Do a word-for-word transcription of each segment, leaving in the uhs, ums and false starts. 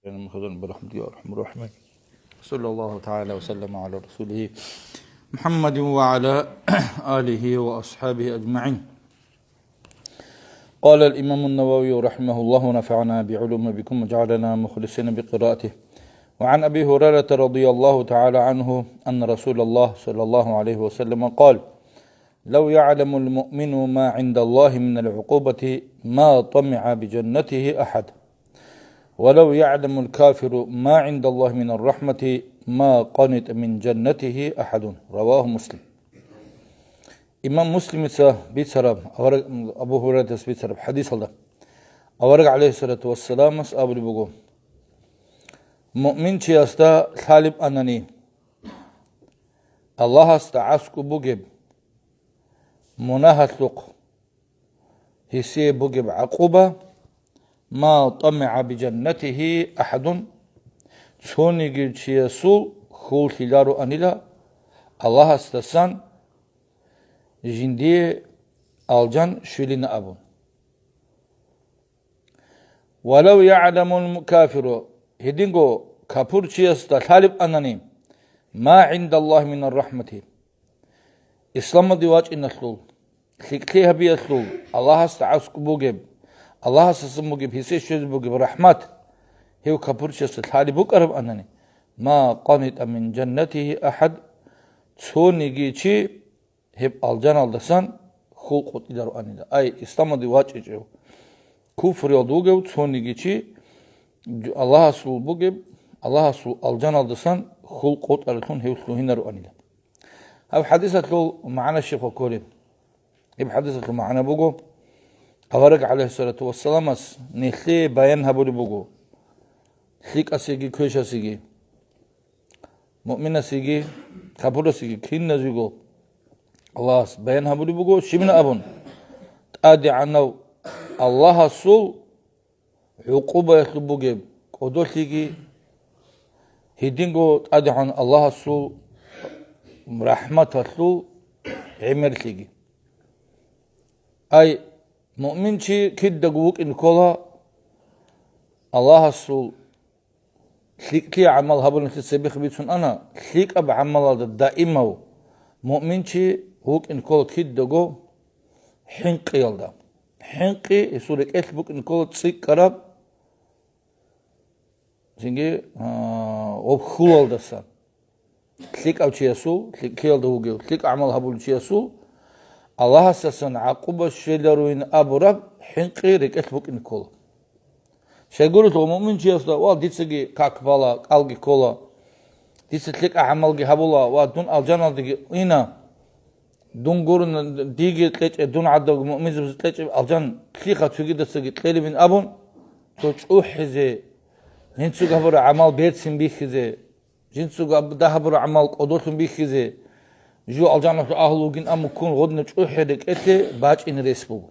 برحمتك يا أرحم الراحمين. صلى الله تعالى وسلم على رسوله محمد وعلى آله وأصحابه أجمعين. قال الإمام النووي رحمه الله، ونفعنا بعلومه بكم وجعلنا مخلصين بقراءته. وعن أبي هريرة رضي الله تعالى عنه أن رسول الله صلى الله عليه وسلم قال: لو يعلم المؤمن ما عند الله من العقوبة ما طمع بجنته أحد، ولو يعلم الكافر ما عند الله من الرحمة ما قنط من جنته أحد. رواه مسلم. Имам Муслимица бицараб, авараг-, Абу Гьурайратас бицараб хӀадисалда, авараг гӀалайгьиссалату вассаламас абулеб буго: «Муъминчиясда лъалеб анани, Аллагьасда аскӀоб бугеб мунагьалъухъ гьесие бугеб гӀакъуба, ма тамигӀа бижаннатигьи ахӀадун, цониги чиясул хьуллъилароанила Аллагьасдасан жиндие алжан щвелина абун. Валав ягӀламул кафиру, гьединго капурчиясда лъалеб анани, ма гӀиндаллагь минар рахӀмати, исламалде вачӀиналъул, лъикӀлъи гьабиялъул Аллагьасда аскӀоб бугеб, Аллагьасдасан бугеб, гьесие щвезе бугеб рахӀмат, гьев капурчиясда лъалеб букӀараб анани, ма къанита мин жаннатигьи ахӀад, цониги чи гьеб алжаналдасан хьул къотӀилароанила. Ай, исламалде вачӀичӀев, куфриялда вугев цониги чи, Аллагьасул бугеб, Аллагьасул алжаналдасан хьул къотӀаралъун гьев лъугьинароанила. Гьаб хӀадисалъул магӀна щибха кколеб? Гьеб хӀадисалъул магӀна буго, авараг гӀалайгьиссалату вассаламас нилъее баян гьабулеб буго, лъикӀасеги квешасеги, муъминасеги капурасеги киназего Аллагьас баян гьабулеб буго, щибина абун, ТӀадегӀанав Аллагьасул гӀукъубаялъул бугеб кӀодолъиги, гьединго ТӀадегӀан Аллагьасул рахӀматалъул гӀемерлъиги. Ай, муъмин чи кидаго вукӀин ккола Аллагьасул лъикӀлъи гӀамал гьабулелъул цебехъ бицун ана, лъикӀаб гӀамалалда даимав муъмин чи вукӀин ккола кидаго хӀинкъиялда. ХӀинкъи гьесул рекӀелъ букӀин ккола цӀикӀкӀараб, цинги, а, гьеб хьулалдаса. ЛъикӀав чиясул, лъикӀлъиялда вугев, лъикӀ гӀамал гьабулев чиясул Аллагьасдасан гӀакъуба щвеларуин абураб хӀинкъи рекӀелъ букӀин ккола. Щайгурелъул муъминчиясда, ва, дицаги как бала, кӀалги ккола, дица лъикӀа гӀамалги гьабула ва дун алжаналдеги ина, дун гурун диги кьечӀеб, дун гӀадаб муъминзабазе кьечӀеб алжан лъиха цогидасаги кьелебин абун, цо чӀухӀизе, жинцаго гьабураб гӀамал берцин бихьизе, жинцаго гьаб-, дагьабураб гӀамал кӀодолъун бихьизе, жо алжаналъул агьлу вугин абун ккун гъодна чӀухӀи рекӀелъе бачӀине рес буго.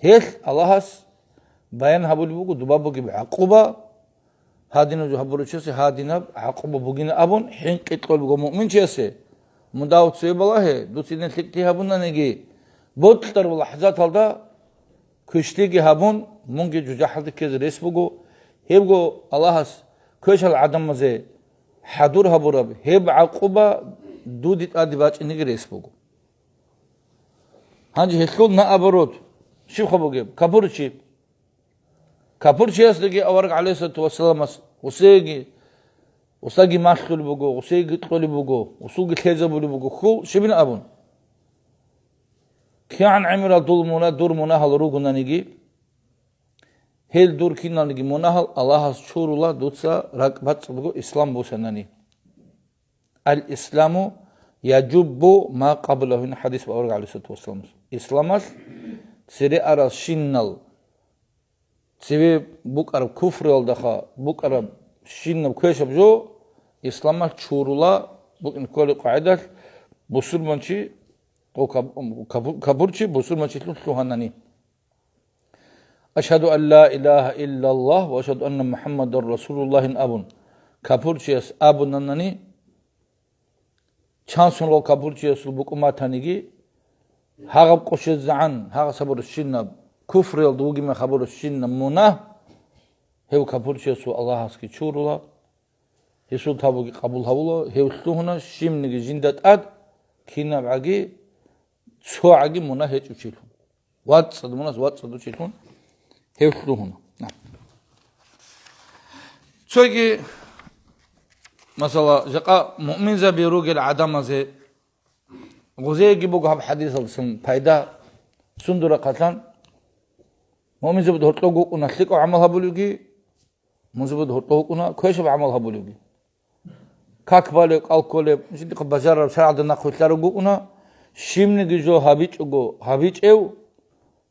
Гьелъ Аллагьас баян гьабулеб буго дуба бугеб гӀакъуба, гьадинаб жо гьабурав чиясе гьадинаб гӀакъуба бугин абун хӀинкъи кьолеб буго муъминчиясе. Мун дагьав цеве балагье, дуца гьедин лъикӀлъи гьабунаниги, бокьараб лахӀзаталда квешлъиги гьабун, мунги жужахӀалде ккезе рес буго, гьебго Аллагьас квешал гӀадамазе хӀадур гьабураб гьеб гӀакъуба дуде тӀаде бачӀинеги рес буго. Гьанже гьелъул наоборот, щибха бугеб? Капурчи. Капурчиясдаги авараг гӀалайгьиссалату вассаламас гъусеги, гъусаги малъулеб буго, гъусеги кьолеб буго, гъусулги лъезабулеб буго хьул, щибин абун. КигӀан гӀемерал дул муна-, дур мунагьал ругонаниги, гьел дур киналниги мунагьал Аллагьас чурула дуца ракӀбацӀцӀадго ислам бусанани. Ал-исламу яжуббу ма къаблагьу, хӀадис бавараг гӀалайгьиссалату вассаламас. Исламалъ цере арал щинал, цеве букӀараб куфруялдаха букӀараб щинаб квешаб жо, исламалъ чурула букӀин кколеб къагӀидалъ бусурманчи, о, каб-, кабу-, кабурчи бусурманчилъун лъугьанани. Ашгьаду ан ла илагьа иллаллагь ва ашгьаду анна МухӀаммадан расулуллагьин абун, капурчияс абунанани, чан сунгал капурчиясул букӀун батаниги, гьагъаб къошезегӀан, гьагъас гьабурабщинаб, куфриялда вугеб мехалъ гьабурабщинаб мунагь, гьев капурчиясул Аллагьасги чурула, гьесул тавбуги къабул гьавула, гьев лъугьуна щибниги жинда тӀад, кинабгӀаги, цогӀаги мунагь гьечӀев чилъун. ВацӀцӀад мунагь, вацӀцӀадав чилъун гьев лъугьуна. Цоги, масала, жакъа муъминзаби ругел гӀадамазе гъозеги буго гьаб хӀадисалдасан пайда. Сундура хъалъан, муъминзабазда гьоркьоб вукӀуна лъикӀав гӀамал гьабулевги, муъминзабазда гьоркьоб вукӀуна квешаб гӀамал гьабулевги. Как балеб, кӀал кколеб, жиндихъа бажарараб шаргӀалда нахъвилълъарав вукӀуна, щибниги жо гьабичӀого гьабичӀев,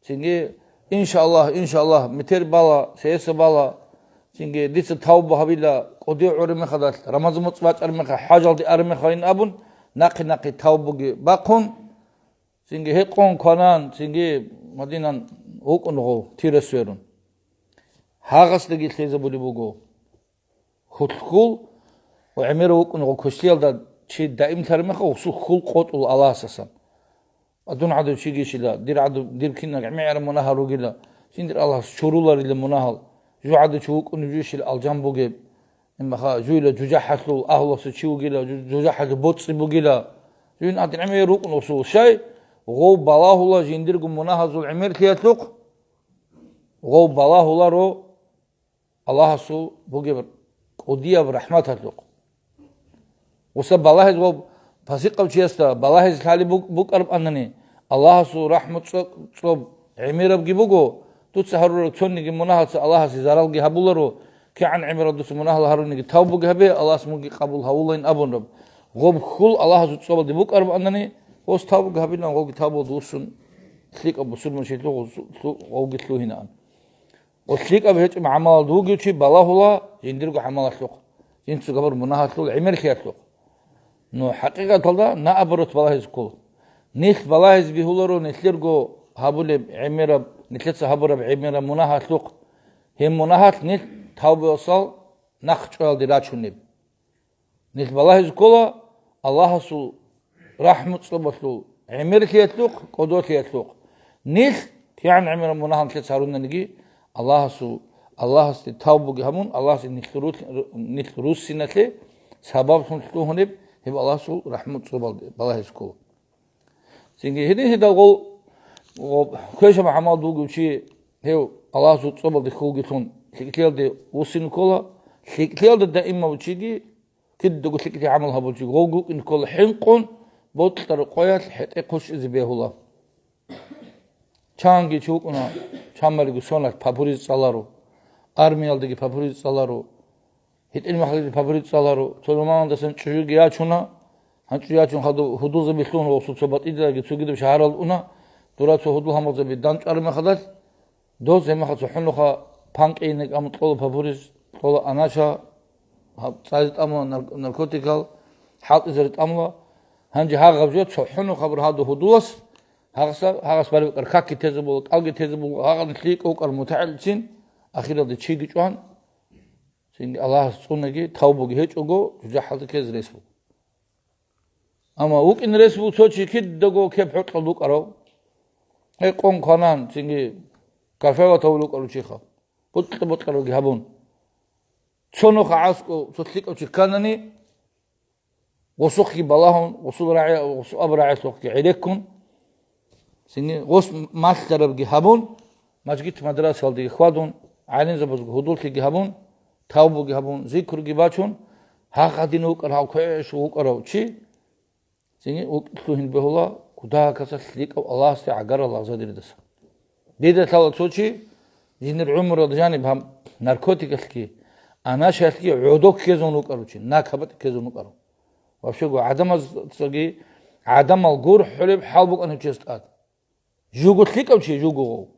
цинги, иншааллагь, иншааллагь, метер бала, сеса бала, цинги, дица тавба гьабила, кӀудияв гӀураб мехалдалъ, Рамазан моцӀ бачӀараб мехалъ, хӀажалде араб мехалин абун, нахъе-нахъе тавбуги бахъун, цинги, гьекъон кванан, цинги, Мадинан вукӀун гъов, тира сверун. Гьагъасдаги лъезабулеб буго. Хьул-хьул ва гӀемерав вукӀун гъо квешлъиялда чи даимлъараб мехалъ, гъусул хьул къотӀула Аллагьасасан. Ва дун гӀадав чигищила, дир гӀадав, дир кинаг гӀемераб мунагьал ругила, жиндир Аллагьас чуруларила мунагьал, жо гӀадав чи вукӀунев жийищила алжан бугеб, имаха, жуйила жужахӀалъул агьлуса чи вугила, жу-, жужахӀалъул боцӀи бугила. Жуйин гӀадин гӀемер вукӀун гъусул. Щай? Гъов балагьула жиндирго мунагьазул гӀемерлъиялъухъ, гъов балагьуларо Аллагьасул бугеб кӀудияб рахӀматалъухъ. Гъуса балагьиз ва пасикъав чиясда балагьиз лъалеб бук-, букӀараб анани, Аллагьасул рахӀму цо-, цӀоб гӀемерабги буго, дуца гьарурал цониги мунагьалца Аллагьасе заралги гьабуларо, кигӀан гӀемерал дуца мунагьал гьаруниги тавбуги гьабе, Аллагьас мунги къабул гьавулайин абунраб. Гъоб хьул Аллагьасул цӀобалде букӀараб анани, гъос тавбуги гьабилан, гъоги тавбуялда вуссун, лъикӀаб бусурманчилъухъ гъовги лъугьинаан. Ва лъикӀаб гьечӀеб гӀамалалда вугев чи балагьула жиндирго гӀамалалъухъ, жинца гьабураб мунагьалъул гӀемерлъиялъухъ. Ну, хӀакъикъаталда наоборот балагьизе ккола. Нилъ балагьизе бегьуларо нилъерго гьабулеб гӀемераб, нилъеца гьабураб гӀемераб мунагьалъухъ. Гьеб мунагьалъ нилъ тавбуялдаса нахъ чӀваялде рачунеб. Нилъ балагьизе ккола Аллагьасул рахӀму цӀобалъул гӀемерлъиялъухъ, кӀодолъиялъухъ. Нилъ кигӀан гӀемераб мунагьал нилъеца гьарунаниги, Аллагьасул, Аллагьасде тавбуги гьабун, Аллагьасде нилъ ру-, нилъ руссиналъе сабаблъун лъугьунеб гьеб Аллагьасул рахӀму цӀобалде балагьизе ккола. Цинги гьедин гьедал гъол, гъо-, квешаб гӀамал бугев чи, гьев Аллагьасул цӀобалде хьулгилъун лъикӀлъиялде вуссин ккола, лъикӀлъиялда даимав чиги, кидаго лъикӀлъи гӀамал гьабулчи гъовги вукӀин ккола хӀинкъун, бокьараб къоялъ хӀетӀе хъущизе бегьула. Чанги чи вукӀуна, чамалиго соналъ папуриз цӀаларо, армиялдаги папуриз цӀаларо, гьитӀинаб мехалъги папуриз цӀаларо, цо заманалдасан чӀужуги ячуна, гьанчӀо ячун хадуб гьудулзаби лъугьун гъосул цо батӀидаги цогидаб шагьаралда уна, дура цо гьудул-гьамалзаби данчӀвараб мехалъ, дос гьеб мехалъ цо хӀунухъа панкӀине кӀамун кьола папуриз, кьола анаша, гьаб цӀазе тӀамула нар-, наркотикал, хӀалтӀизари тӀамула. Гьанже гьагъаб жо цо хӀунухъабур гьадур гьудулас, гьагъаса, гьагъас бареб букӀар какги тезе буго, кӀалги тезе буго, гьагъан лъикӀав вукӀар мутагӀилцин, ахиралде чиги чӀван, цинги Аллагьас цӀунаги, тавбуги гьечӀого, жужахӀалда ккезе рес буго. Амма вукӀин рес буго цо чи кидаго кеп-хӀукьал букӀарав, гьекъон кванан, цинги кафе ватав вукӀарав чиха, бутӀа-бутӀарабги гьабун. Цо нуха гӀаскӀо цо лъикӀав чи кканани, гъосухъги балагьун, гъосул рагӀи-, гъосул абурагӀиялъухъги гӀереккун, цинги гъос малъарабги гьабун, мажгит-мадрасаялдеги хьвадун, гӀалимзабазго гьудуллъиги гьабун, тавбуги гьабун, зикруги бачун, гьагъ гьадин вукӀар гьав квешав вукӀарав чи, цинги вукӀ-, лъугьин бегьула, кутакаса лъикӀав Аллагьасде гӀагарал лагъзадериндаса. Дида лъала цо чи, жиндир гӀумралда жаниб гьаб наркотикалъги, анашалъги гӀодо ккезун вукӀарав чи, нак гьабатӀи ккезун вукӀарав. Вообще-го гӀадамаздаги, гӀадамал гурхӀулеб хӀал букӀана гьев чияс тӀад. Жуго лъикӀав чи, жуго гъов.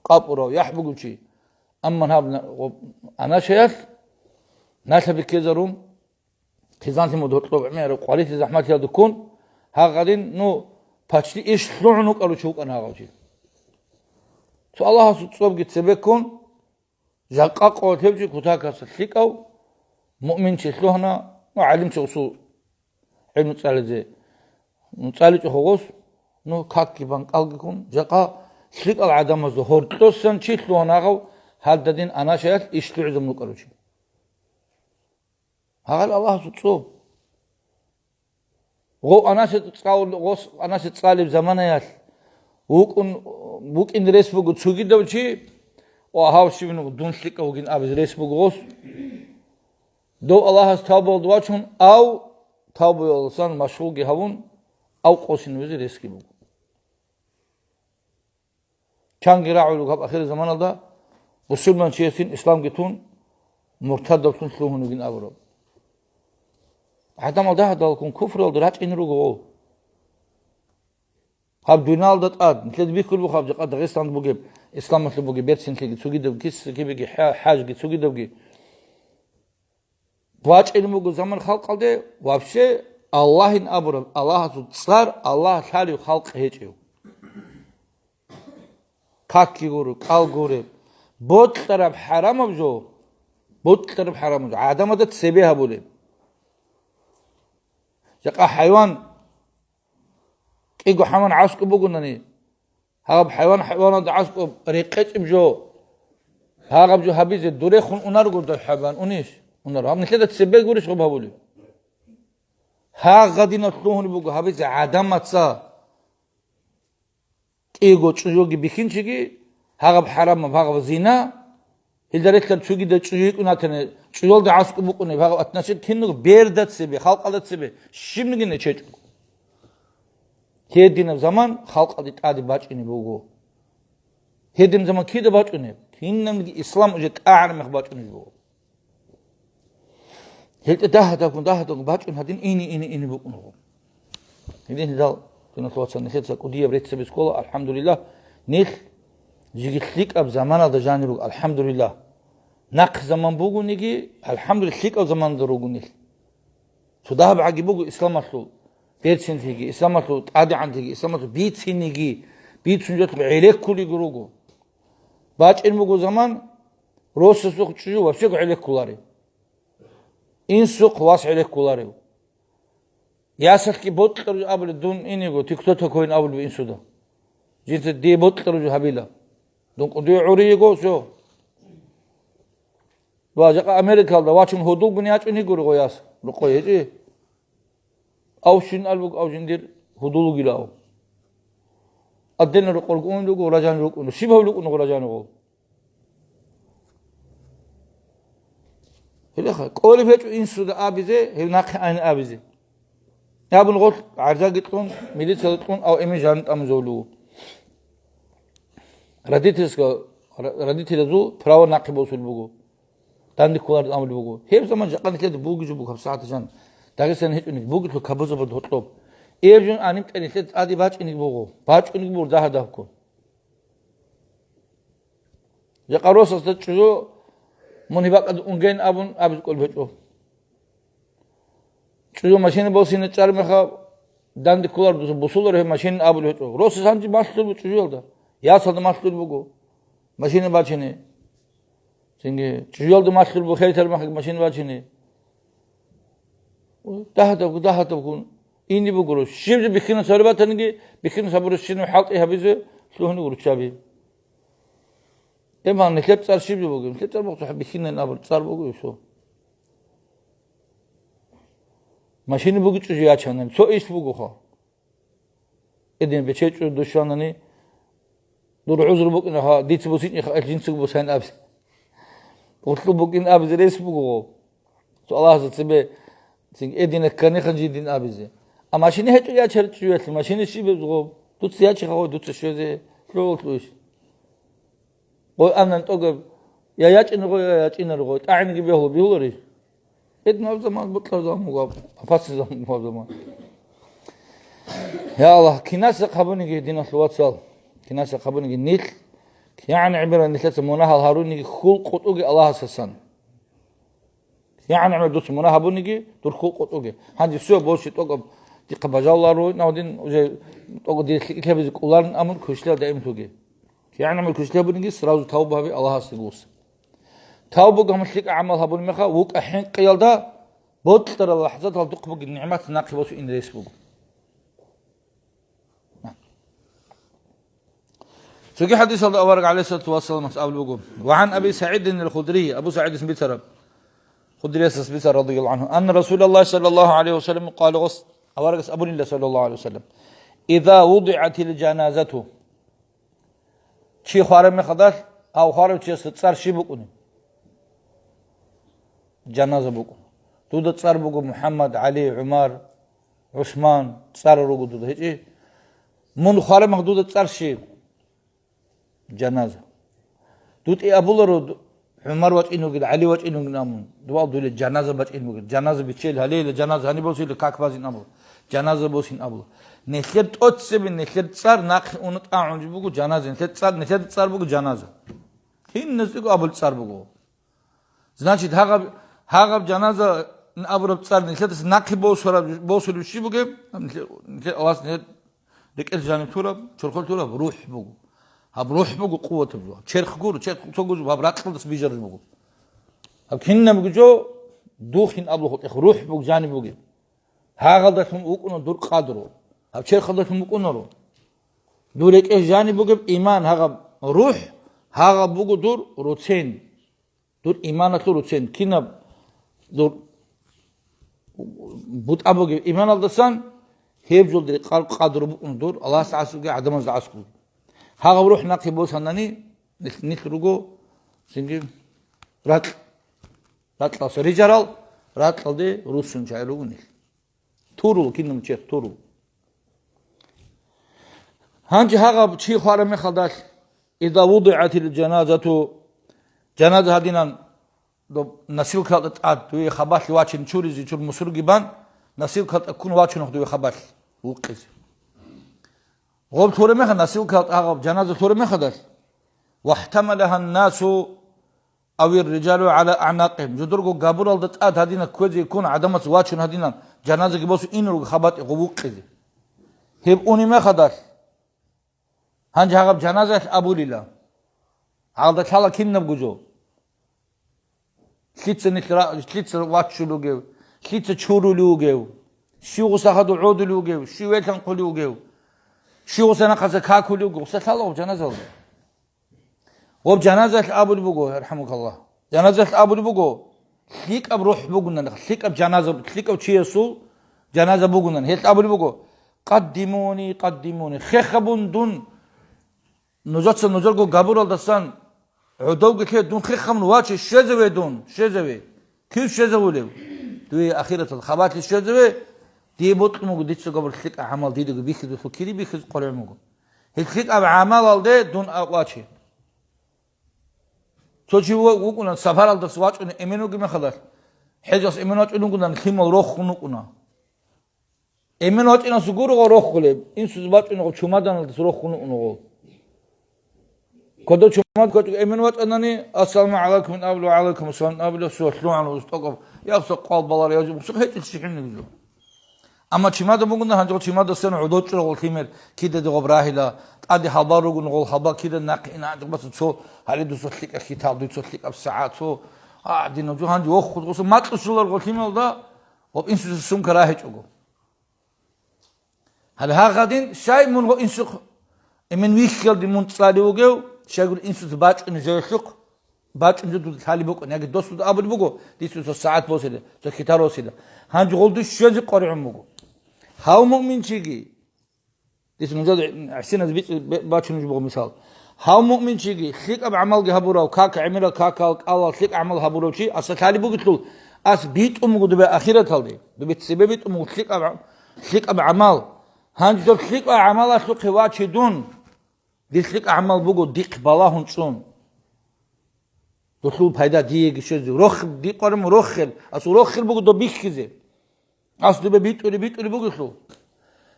Къапурав, яхӀ бугев чи. Амма гьаб на-, гъо-, анашаялъ налъаби ккезарун, хъизанлъи муд гьоркьоб гӀемераб къварилъи захӀмалъиялда ккун, гьагъадин, ну, пачли иш лъугӀун вукӀарав чи вукӀана гьагъав чи. Цо Аллагьасул цӀобги цебеккун, жакъа къо лъев чи кутакаса лъикӀав муъминчи лъугьана, ну, гӀалимчи усул гӀилму цӀализе, ну, цӀаличӀо гъос, ну, какги бан кӀалги ккун, жакъа лъикӀал гӀадамазда гьоркьосан чи лъугьана гьагъав, Гьададин анашаялъ иш лъугӀизабун рукӀарав чи. Гьагъал Аллагьасул цӀоб. Гъов анасе цӀалул-, гъос анасе цӀалеб заманаялъ вукӀун, вукӀин рес буго цогидав чи, ва гьав щиб дун лъикӀав вугин абизе рес буго гъос. Дов Аллагьас тавбаялда вачун, ав тавбаялдасан машгъулги гьавун, ав къосинавизе ресги буго. Чанги рагӀулев гьаб ахирзаманалда бусурманчиясин исламги тун, муртадавлъун лъугьун вугин абураб. ГӀадамал дагьадалккун куфралда рачӀине руго гъов. Гьаб дуниялда тӀад, нилъеда бихьулеб буго гьаб жакъа Дагъистанда бугеб, исламалъул бугеб берцинлъиги цогидабги, киса-кибеги, хӀа-, хӀажги цогидабги. БачӀинаб буго заман халкъалде, вообще, Аллагьин абураб, Аллагьасул цӀар, Аллагь лъалев халкъ гьечӀев. Какги гуро, кӀал гуреб. Бокьараб хӀарамаб жо, бокьараб хӀарамаб жо, гӀадамазда цебе гьабулеб. Жакъа хӀайван кӀиго хӀаман гӀаскӀуб бугунани, гьаб хӀайван хӀайваналда гӀаскӀуб рекъечӀеб жо, гьагъаб жо гьабизе дурехун унарго дов хӀайван унищ? Унар. Гьаб нилъеда цебе гурищ гъуб гьабулеб? Гьагъадинаб лъугьунеб буго гьабизе гӀадамаца. КӀиго чӀужуги бихьинчиги, гьагъаб хӀарамаб, гьагъаб зина, гьелда релълъараб цогидал чӀужу йикӀун гьатани, чӀужуялда гӀаскӀуб букӀунеб гьагъаб атнаши киналго берда цебе, халкъалда цебе, щибниги нечечӀого. Гьединаб заман халкъалде тӀаде бачӀунеб буго. Гьедин заман кида бачӀунеб? Кинабниги ислам уже тӀагӀараб мех бачӀунеб буго. ГьелтӀе дагьадабгун, дагьадабгун бачӀун гьадин ини, ини, ини букӀун буго. Гьедин гьедал, диналъул вацал, нилъеца кӀудияб реццаби ккола, алхӀамдулиллагь, нилъ жиги лъикӀаб заманалда жанир руго, алхӀамдулиллагь. Нахъ заман бугониги, алхӀамдулиллагь, лъикӀаб заманалда руго нилъ. Цо дагьаб гӀаги буго исламалъул берцинлъиги, исламалъул тӀадегӀанлъиги, исламалъул бициниги, бицун жо гӀелеккулего руго. БачӀин буго заман, росасухъ чӀужу вообще гӀелеккуларев. Инсухъ вас гӀелеккуларев. Ясалъги бокьарав абулеб дун иниго, тиктоток гьойин абулеб инсуда. Жинца дие бокьарав гьабила. Дун кӀудияв гӀурийиго, всё. Ва жакъа Америкалда вачун гьудулгун ячӀун йигури гъояс. Рукъой гьечӀи. Ав щин албуг, ав жиндир гьудулугилав. Аддена рукъоргун руго, ражан рукӀун. Щиб гьав рукӀун гъо ражан гъол? Гьелеха, кӀолеб гьечӀо инсуда абизе, гьев нахъе айни абизе. Абун гъолъ гӀарзаги кьун, милицияда кьун, ав эми жанна тӀамузавлу. Родительска-, ра-, родителазул право нахъе босулеб буго. Данде кколарин абулеб буго. Гьеб заман жакъа нилъеда бугеб жо буго гьабсагӀат жан. Дагъистан гьечӀони бугелъул кабузабад гьоркьоб. Эб жун гӀанимтӀа нилъеда тӀаде бачӀинеги буго. БачӀунеги буго дагьа-дагьккун. Жакъа росасда чӀужу мун гьеб бакӀалда унгейин абун абизе кӀолеб гьечӀо. ЧӀужу машина босине чӀар мехалъ, данде кколар дуца бусулар гьеб машина абулеб гьечӀо. Росас гьанже малъулеб чӀужуялда, ясалда малъулеб буго машина бачине. Цинги чӀужуялда малъулеб буго херитар мехалъ машина бачине. Дагьадабгу, дагьадабгун ине бугуро. Щиб жо бихьинас гьариб батаниги, бихьинас гьабурабщинаб хӀалтӀи гьабизе лъугьунего руччаби. Эман нилъер цӀар щиб жо бугеб? Нилъер цӀар буго цохӀо бихьинайин абураб цӀар буго, и всё. Машина бугичӀо жо ячанани, цо иш бугоха. Эдин бечей чӀужу дущанани, дур гӀузру букӀинаха, дица бусичӀеха, ил жинцаго бусайин абизе. Гъулъул букӀин абизе рес буго гъо. Цо Аллагьасда цебе цинги эдина кканиха жидин абизе. А машина гьечӀо ячар чӀужуялъе, машина щиб гъо? Дуца ячиха гъо, дуца щвезе, лъугьа-лъугьищ. Гъой анан тӀогаб, я ячӀина гъой, я ячӀинар гъой, тӀагӀиниги бегьула, бегьуларищ? Эдин гьаб заман, бутӀар заман буго, опасный заман буго гьаб заман. Я Аллагь, кинаса хъабуниги, диналъул вацал, кинаса хъабуниги нилъ, кигӀан гӀемерал нилъеца мунагьал гьаруниги хьул къутӀуги Аллагьасасан. КигӀан гӀемер дуца мунагь гьабуниги, дур хьул къутӀуги. Гьанже всё, больше тӀокӀаб дихъа бажаларо, нагьдин уже тӀокӀаб дир лъикӀлъабизе кӀоларин абун квешлъи даим лъуге. КигӀан гӀемер квешлъи гьабуниги, сразу тавба гьабе Аллагьасде гуса. Тавбу гьамул лъикӀа гӀамал гьабун меха, вукӀа хӀинкъиялда, бокьарал лахӀзатал духъ бугеб нигӀмат нахъе босун ин рес буго. Цоги хӀадисалда авараг гӀалайгьиссалату вассаламас абулеб буго: «Ва гӀан Аби СагӀидин ал-Худрий», Абу СагӀидас бицараб, Худриясдас бицараб, радияллагьу гӀанху, «Анна Расулаллагь саллаллагьу гӀалайгьи ва саллам къала», гъос аварагас абунила, саллаллагьу гӀалайгьи ва саллам: «Иза вудигӀатил жаназату», чи хвараб мехалдалъ, гьав хварав чиясда цӀар щиб букӀунеб? Жаназа букӀуна. Дуда цӀар буго МухӀаммад, ГӀали, ГӀумар, ГӀусман, цӀар руго дуда. ГьечӀи, мун хвараб мех дуда цӀар щиб? Жаназа. ДутӀи абуларо, ГӀумар вачӀин вугин, ГӀали вачӀин вугин амун. Дуал дуе жаназа бачӀин бугин. Жаназа бичел гьалейла, жаназа гьаниб босила, как базин амула. Жаназа босин абула. Нелъер тӀоцебе, нелъер цӀар нахъе уна тӀагӀун буго жаназа. Нелъер цӀар, нелъер цӀар буго жаназа. Киназего абул цӀар буго. Значит, гьагъаб, гьагъаб жаназа абураб цӀар нилъедаса нахъе босураб, босулеб щиб бугеб? Нилъе-, нилъе Аллагьас нилъер рекӀел жаниб тураб, чорхол тураб рухӀ буго. Гьаб рухӀ буго къуватаб жо. Гьаб черх гуро, черх цого жо, гьаб ракьалдаса бижараб буго. Гьаб кинабго жо духин абулахъ рухӀ буго жаниб бугеб. Гьагъалдалъун вукӀуна дур къадру. Гьаб черхалдалъун вукӀунаро. Дур рекӀел жаниб бугеб иман, гьагъаб рухӀ, гьагъаб буго дур руцен. Дур иманалъул руцен, кинаб дур бутӀа бугеб иманалдасан, гьеб жолдир къал-, къадру букӀун дур Аллагьас гӀасулги гӀадамазда гӀасулги. Гьагъаб рухӀ нахъе босанани, нилъ, нилъ руго цинги ракь, ракьалса рижарал, ракьалде руссун чагӀи руго нилъ. Турул, кинаб черх турул. Гьанже гьагъаб чи хвараб мехалдалъ, иза вудигӀатил жаназату, жаназа гьадинан доб носилкалда тӀад дуе хабалъ вачин чуризе чур мусурги бан, носилкалда ккун вачунах дуе хабалъ вукъизе. Гъоб лъураб мехалъ, носилкалда гьагъаб жаназа лъураб мехалдалъ, вахӀтамалагьан насу, авир рижалу гӀала аънакъигьим, жодорго габуралда тӀад гьадинаб кквезе ккун гӀадамаца вачун гьадинаб жаназаги босун ин руго хабатӀи гъов вукъизе. Гьеб унеб мехалдалъ, гьанже гьагъаб жаназаялъ абулила. Гьалда лъала кинабго жо. Лъица нилъ ра-, лъица ваччулев вугев, лъица чурулев вугев, щив гъуса хадув гӀодулев вугев, щив велъанхъулев вугев, щив гъуса нахъаса какулев вугев, гъуса лъала гъаб жаназаялда. Гъоб жаназалъ абулеб буго, ярхӀамукаллагь. Жаназалъ абулеб буго, лъикӀаб рухӀ бугунан, лъикӀаб жаназа, лъикӀав чиясул жаназа бугунан. Гьелъ абулеб буго: «Къаддимуни, къаддимуни, хехабун дун, нужеца нужерго габуралдасан гӀодовги лъе, дун хехабун ваче, щвезаве дун, щвезаве». Кив щвезавулев? Дуе ахираталда хабалъи щвезаве, дие бокьун буго дица габур лъикӀаб гӀамал, дидаго бихьизелъул кири бихьизе къваригӀун буго. Гьеб лъикӀаб гӀамалалде дун а-, ваче. Цо чи ву-, вукӀуна, сапаралдаса вачӀуна, эмен вугеб мехалдалъ, хӀежалъ эмен вачӀун вукӀуна, лъимал рохун вукӀуна. Эмен вачӀинасул гурого рохулеб, инсуца бачӀунего чумаданалдаса рохун вукӀунего. Кодо чумад кочӀого эмен вачӀанани, «Ассаламу гӀалайкум» абула, «ГӀалайкум ассалам» абула, сугьлъугьан устӀокӀаб, я гъуса къвал балар, я гъуса гьечӀил щихӀинниги жо. Амма чимада бугунда гьанже гъол чимадасен гӀодочӀого гъол лъимер кидаде гъоб рагьила, тӀаде хӀалбал ругун гъол хӀалбал кида нахъе ина гъубаса цо гьале дуца лъикӀаб хьитал, дуца лъикӀаб сагӀат, цо, а, динав жо гьанже воххуд гъуса макьу щулар гъол лъималда, гъоб инсуца сумка рагьичӀого. Гьале гьагъадин, щай мун гъо инсухъ, эмен вихьалде мун цӀалев вугев, щайгур инсуца бачӀунеб жо гьелъухъ, бачӀунеб жо дуда лъалеб букӀун, яги дос дуда абулеб буго, дица цо сагӀат босила, цо хьитал росила. Гьанже гъол дус щвезе къваригӀун буго. Гьав муъминчиги, дица нужеда гӀисиназ бицӀи-, бе-, бачунеб жо буго мисал. Гьав муъминчиги, лъикӀаб гӀамалги гьабурав, как гӀемерал какал кӀалал лъикӀаб гӀамал гьабурав чи, аса лъалеб бугелъул, ас битӀун буго дубе ахираталде, дубе цебе битӀун буго лъикӀаб гӀам-, лъикӀаб гӀамал. Гьанже доб лъикӀаб гӀамалалъухъе ваче дун, дир лъикӀаб гӀамал буго дихъ балагьун цӀун. Дулъул пайда диеги щвезе. Рохел, дикъарум рохел, асул рохел буго доб бихьизе. Ас дубе битӀули, битӀули бугелъул.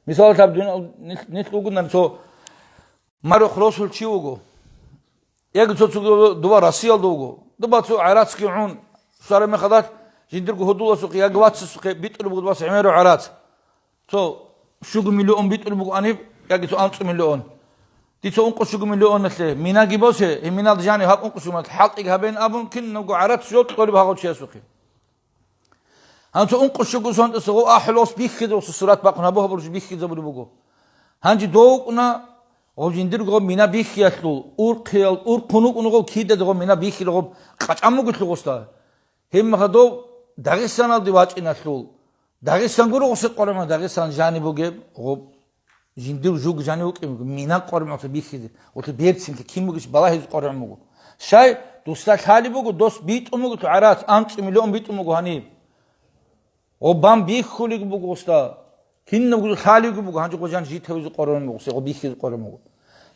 Мисалалъ, гьаб дун-, нилъ, нилъ вугунан цо марухъ росул чи вуго. Яги цо цуги дова Россиялда вуго. Дова цо гӀарацги гӀун, сара мехалат, жиндирго гьудуласухъе, яги вацасухъе битӀулеб буго дова гӀемерав гӀарац. Цо щуго миллион битӀулеб буго гьаниб, яги цо анцӀу миллион. Дица ункъо щуго миллионалъе минаги босе, гьеб миналда жаниб гьаб ункъо щуго миллион хӀалтӀиги гьабейин абун, кинабго гӀарац жо кьолеб гьагъав чиясухъе. Гьанже цо ункъо щуго сонтӀаса гъов ахӀулос бихьизавуса сурат бахъун гьабу-гьабурчи бихьизабулеб буго. Гьанже дов вукӀуна, Гъоб жиндирго гъоб мина бихьиялъул, урхъиял, урхъун вукӀун гъоб кидаде гъоб мина бихьила гъоб къачӀан бугелъул гъосда. Гьеб мехалъ дов Дагъистаналде вачӀиналъул, Дагъистан гуро гъосие къваригӀун, Дагъистан жаниб бугеб гъоб жиндир жуг жанив вукӀин буго, мина къваригӀун бихьизе, гъолъул берцинлъи кин бугищ балагьизе къваригӀун буго. Щай, дусда лъалеб буго, дос битӀун буго, гӀарац, анцӀи миллион битӀун буго гьаниб. Гъоб бан бихьулеб буго гъосда. Кинабго лъалеб буго, гьанже гъо жан житавизе къваригӀун буго, гъосие гъоб бихьизе къваригӀун буго.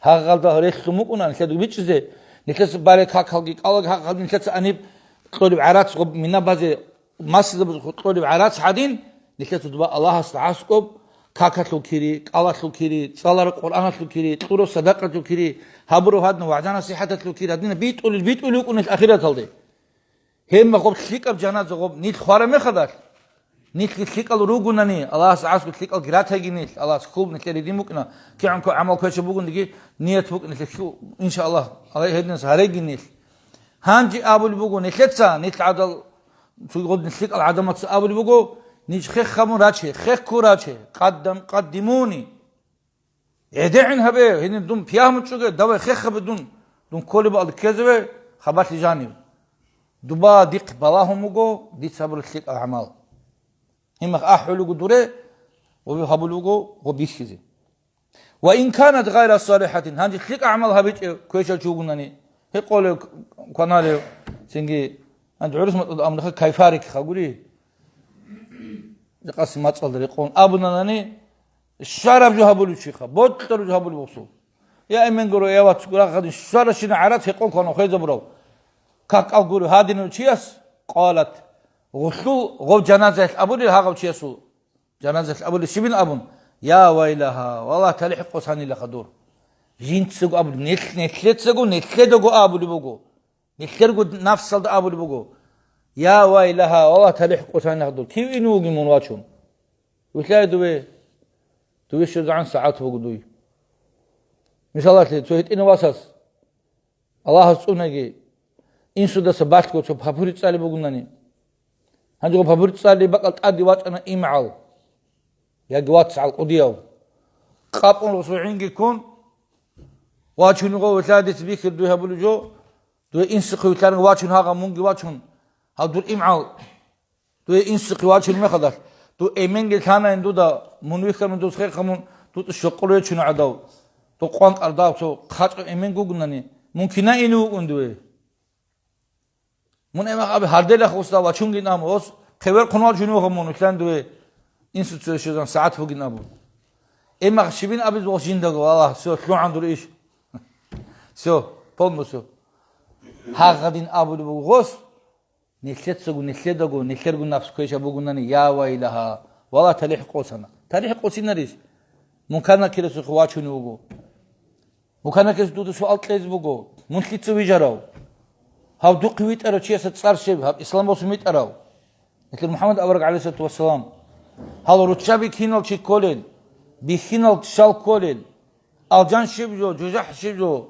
Гьагъалда релълъун букӀуна нилъеда бичӀчӀизе, нилъеца балеб какалги кӀалаги гьагъал нилъеца аниб кьолеб гӀарац гъоб мина базе, масизабазухъе кьолеб гӀарац гьадин, нилъеца дуба Аллагьасда гӀаскӀоб, какалъул кири, кӀалалъул кири, цӀалараб Къуръаналъул кири, кьураб садакъалъул кири, гьабураб гьадин вагӀза-насихӀаталъул кири, гьадинаб битӀулел, битӀулел букӀун нилъ ахираталде. Гьеб мехалъ гъоб лъикӀаб жаназа гъоб нилъ хвараб мехалъ, нилъги лъикӀал ругунани, Аллагьас гӀаскӀу лъикӀалги ратаги нилъ, Аллагьас хьул нилъер гьедин букӀина, кигӀанго гӀамал квешаб бугониги, ният букӀина нилъер хьул, иншааллагь, Аллагь гьединас гьареги нилъ. Гьанже абулеб буго нилъеца, нилъ гӀадал, цоги гъодин лъикӀал гӀадамаца абулеб буго, ниж хехабун раче, хехго раче, къаддам-, къаддимуни. ГӀедегӀин гьабе, гьенир дун пиягь мучӀуге, давай хехабе дун, дун кколеб алда ккезаве, хабалъи жанив. Дуба дихъ балагьун буго, дица гьабураб лъикӀал гӀамал. Гьимахъ ахӀулего дуре, гъоби гьабулего гъо бихьизе. Ва ин канат гъайра салихӀатин, гьанже лъикӀал гӀамал гьабичӀев квешав чи вугунани, гьекъолев, кваналев, цинги, гьанже гӀурус мацӀалда амруха кайфарик хагури. Жакъаси мацӀалда рекъон абунанани, щвараб жо гьабулев чиха, бокьараб жо гьабулев вуссу. Я эменгуро, я вацгуро, гьадин щваращина гӀарац гьекъон квана хвезабурав. Как кӀал гуро гьадинав чияс, къалат, гъулъул гъов жаназаялъ абулел гьагъав чиясул, жаназаялъ абулел щибин абун, я вайлагьа, валлагь, талихӀ къосанилаха дур. Жинцаго абулеб, нилъ-, нилъецаго, нилъедаго абулеб буго. Нилъерго нафсалда абулеб буго, я вайлагьа, валлагь, талихӀ къосанилаха дур. Кив ин вугин мун вачун? Вилълъай дуве, дуве щвезегӀан сагӀат буго дуй. Мисалалъе, цо гьитӀинав васас, Аллагьас цӀунаги, инсудаса балъго цо папури цӀалеб бугунани. Гьанже гъо папури цӀалеб бакӀал тӀаде вачӀана имгӀал, яги вацгӀал кӀудияв. Къапун росу гӀинги ккун, вачун гъо вилълъай дица бихьир дуй гьабулеб жо, дуе инсухъе вилълъарин вачун гьагъа мунги вачун, гьав дур имгӀал. Дуе инсухъе вачун мехалдалъ, ду эменги лъанайин дуда, мун вихьарун дус хехъа мун, дуда щокъур вечун гӀадав, ду къван кӀардав цо хъачӀав эмен гугунани, мун кина ину вукӀун дуе? Мун эмах аби гьарделахъ усда вачунгин абун, ос хъеверхъун вачун вуха мун вилълъан дуе, инсуца щвезан сагӀат бугин абун. Эмах щибин абиз вахъ жиндаго, Аллагь, всё, лъугӀан дур иш. Всё, полностью. Гьагъадин абулеб буго гъос, Нилъецаго, нилъедаго, нилъерго напс квеша бугунани, я вайлагьа, вала талихӀ къосана. ТалихӀ къосинарищ? Мункар-накирасухъе вачунев вуго. Мункар-накирас дуда суал кьезе буго, мун лъица вижарав? Гьав духъе витӀарав чиясда цӀар щиб, гьаб ислам босун витӀарав? Нилъер МухӀаммад авараг, гӀалайгьиссалату вассалам, гьал руччаби кинал чи кколел, бихьинал щал кколел, алжан щиб жо, жужахӀ щиб жо.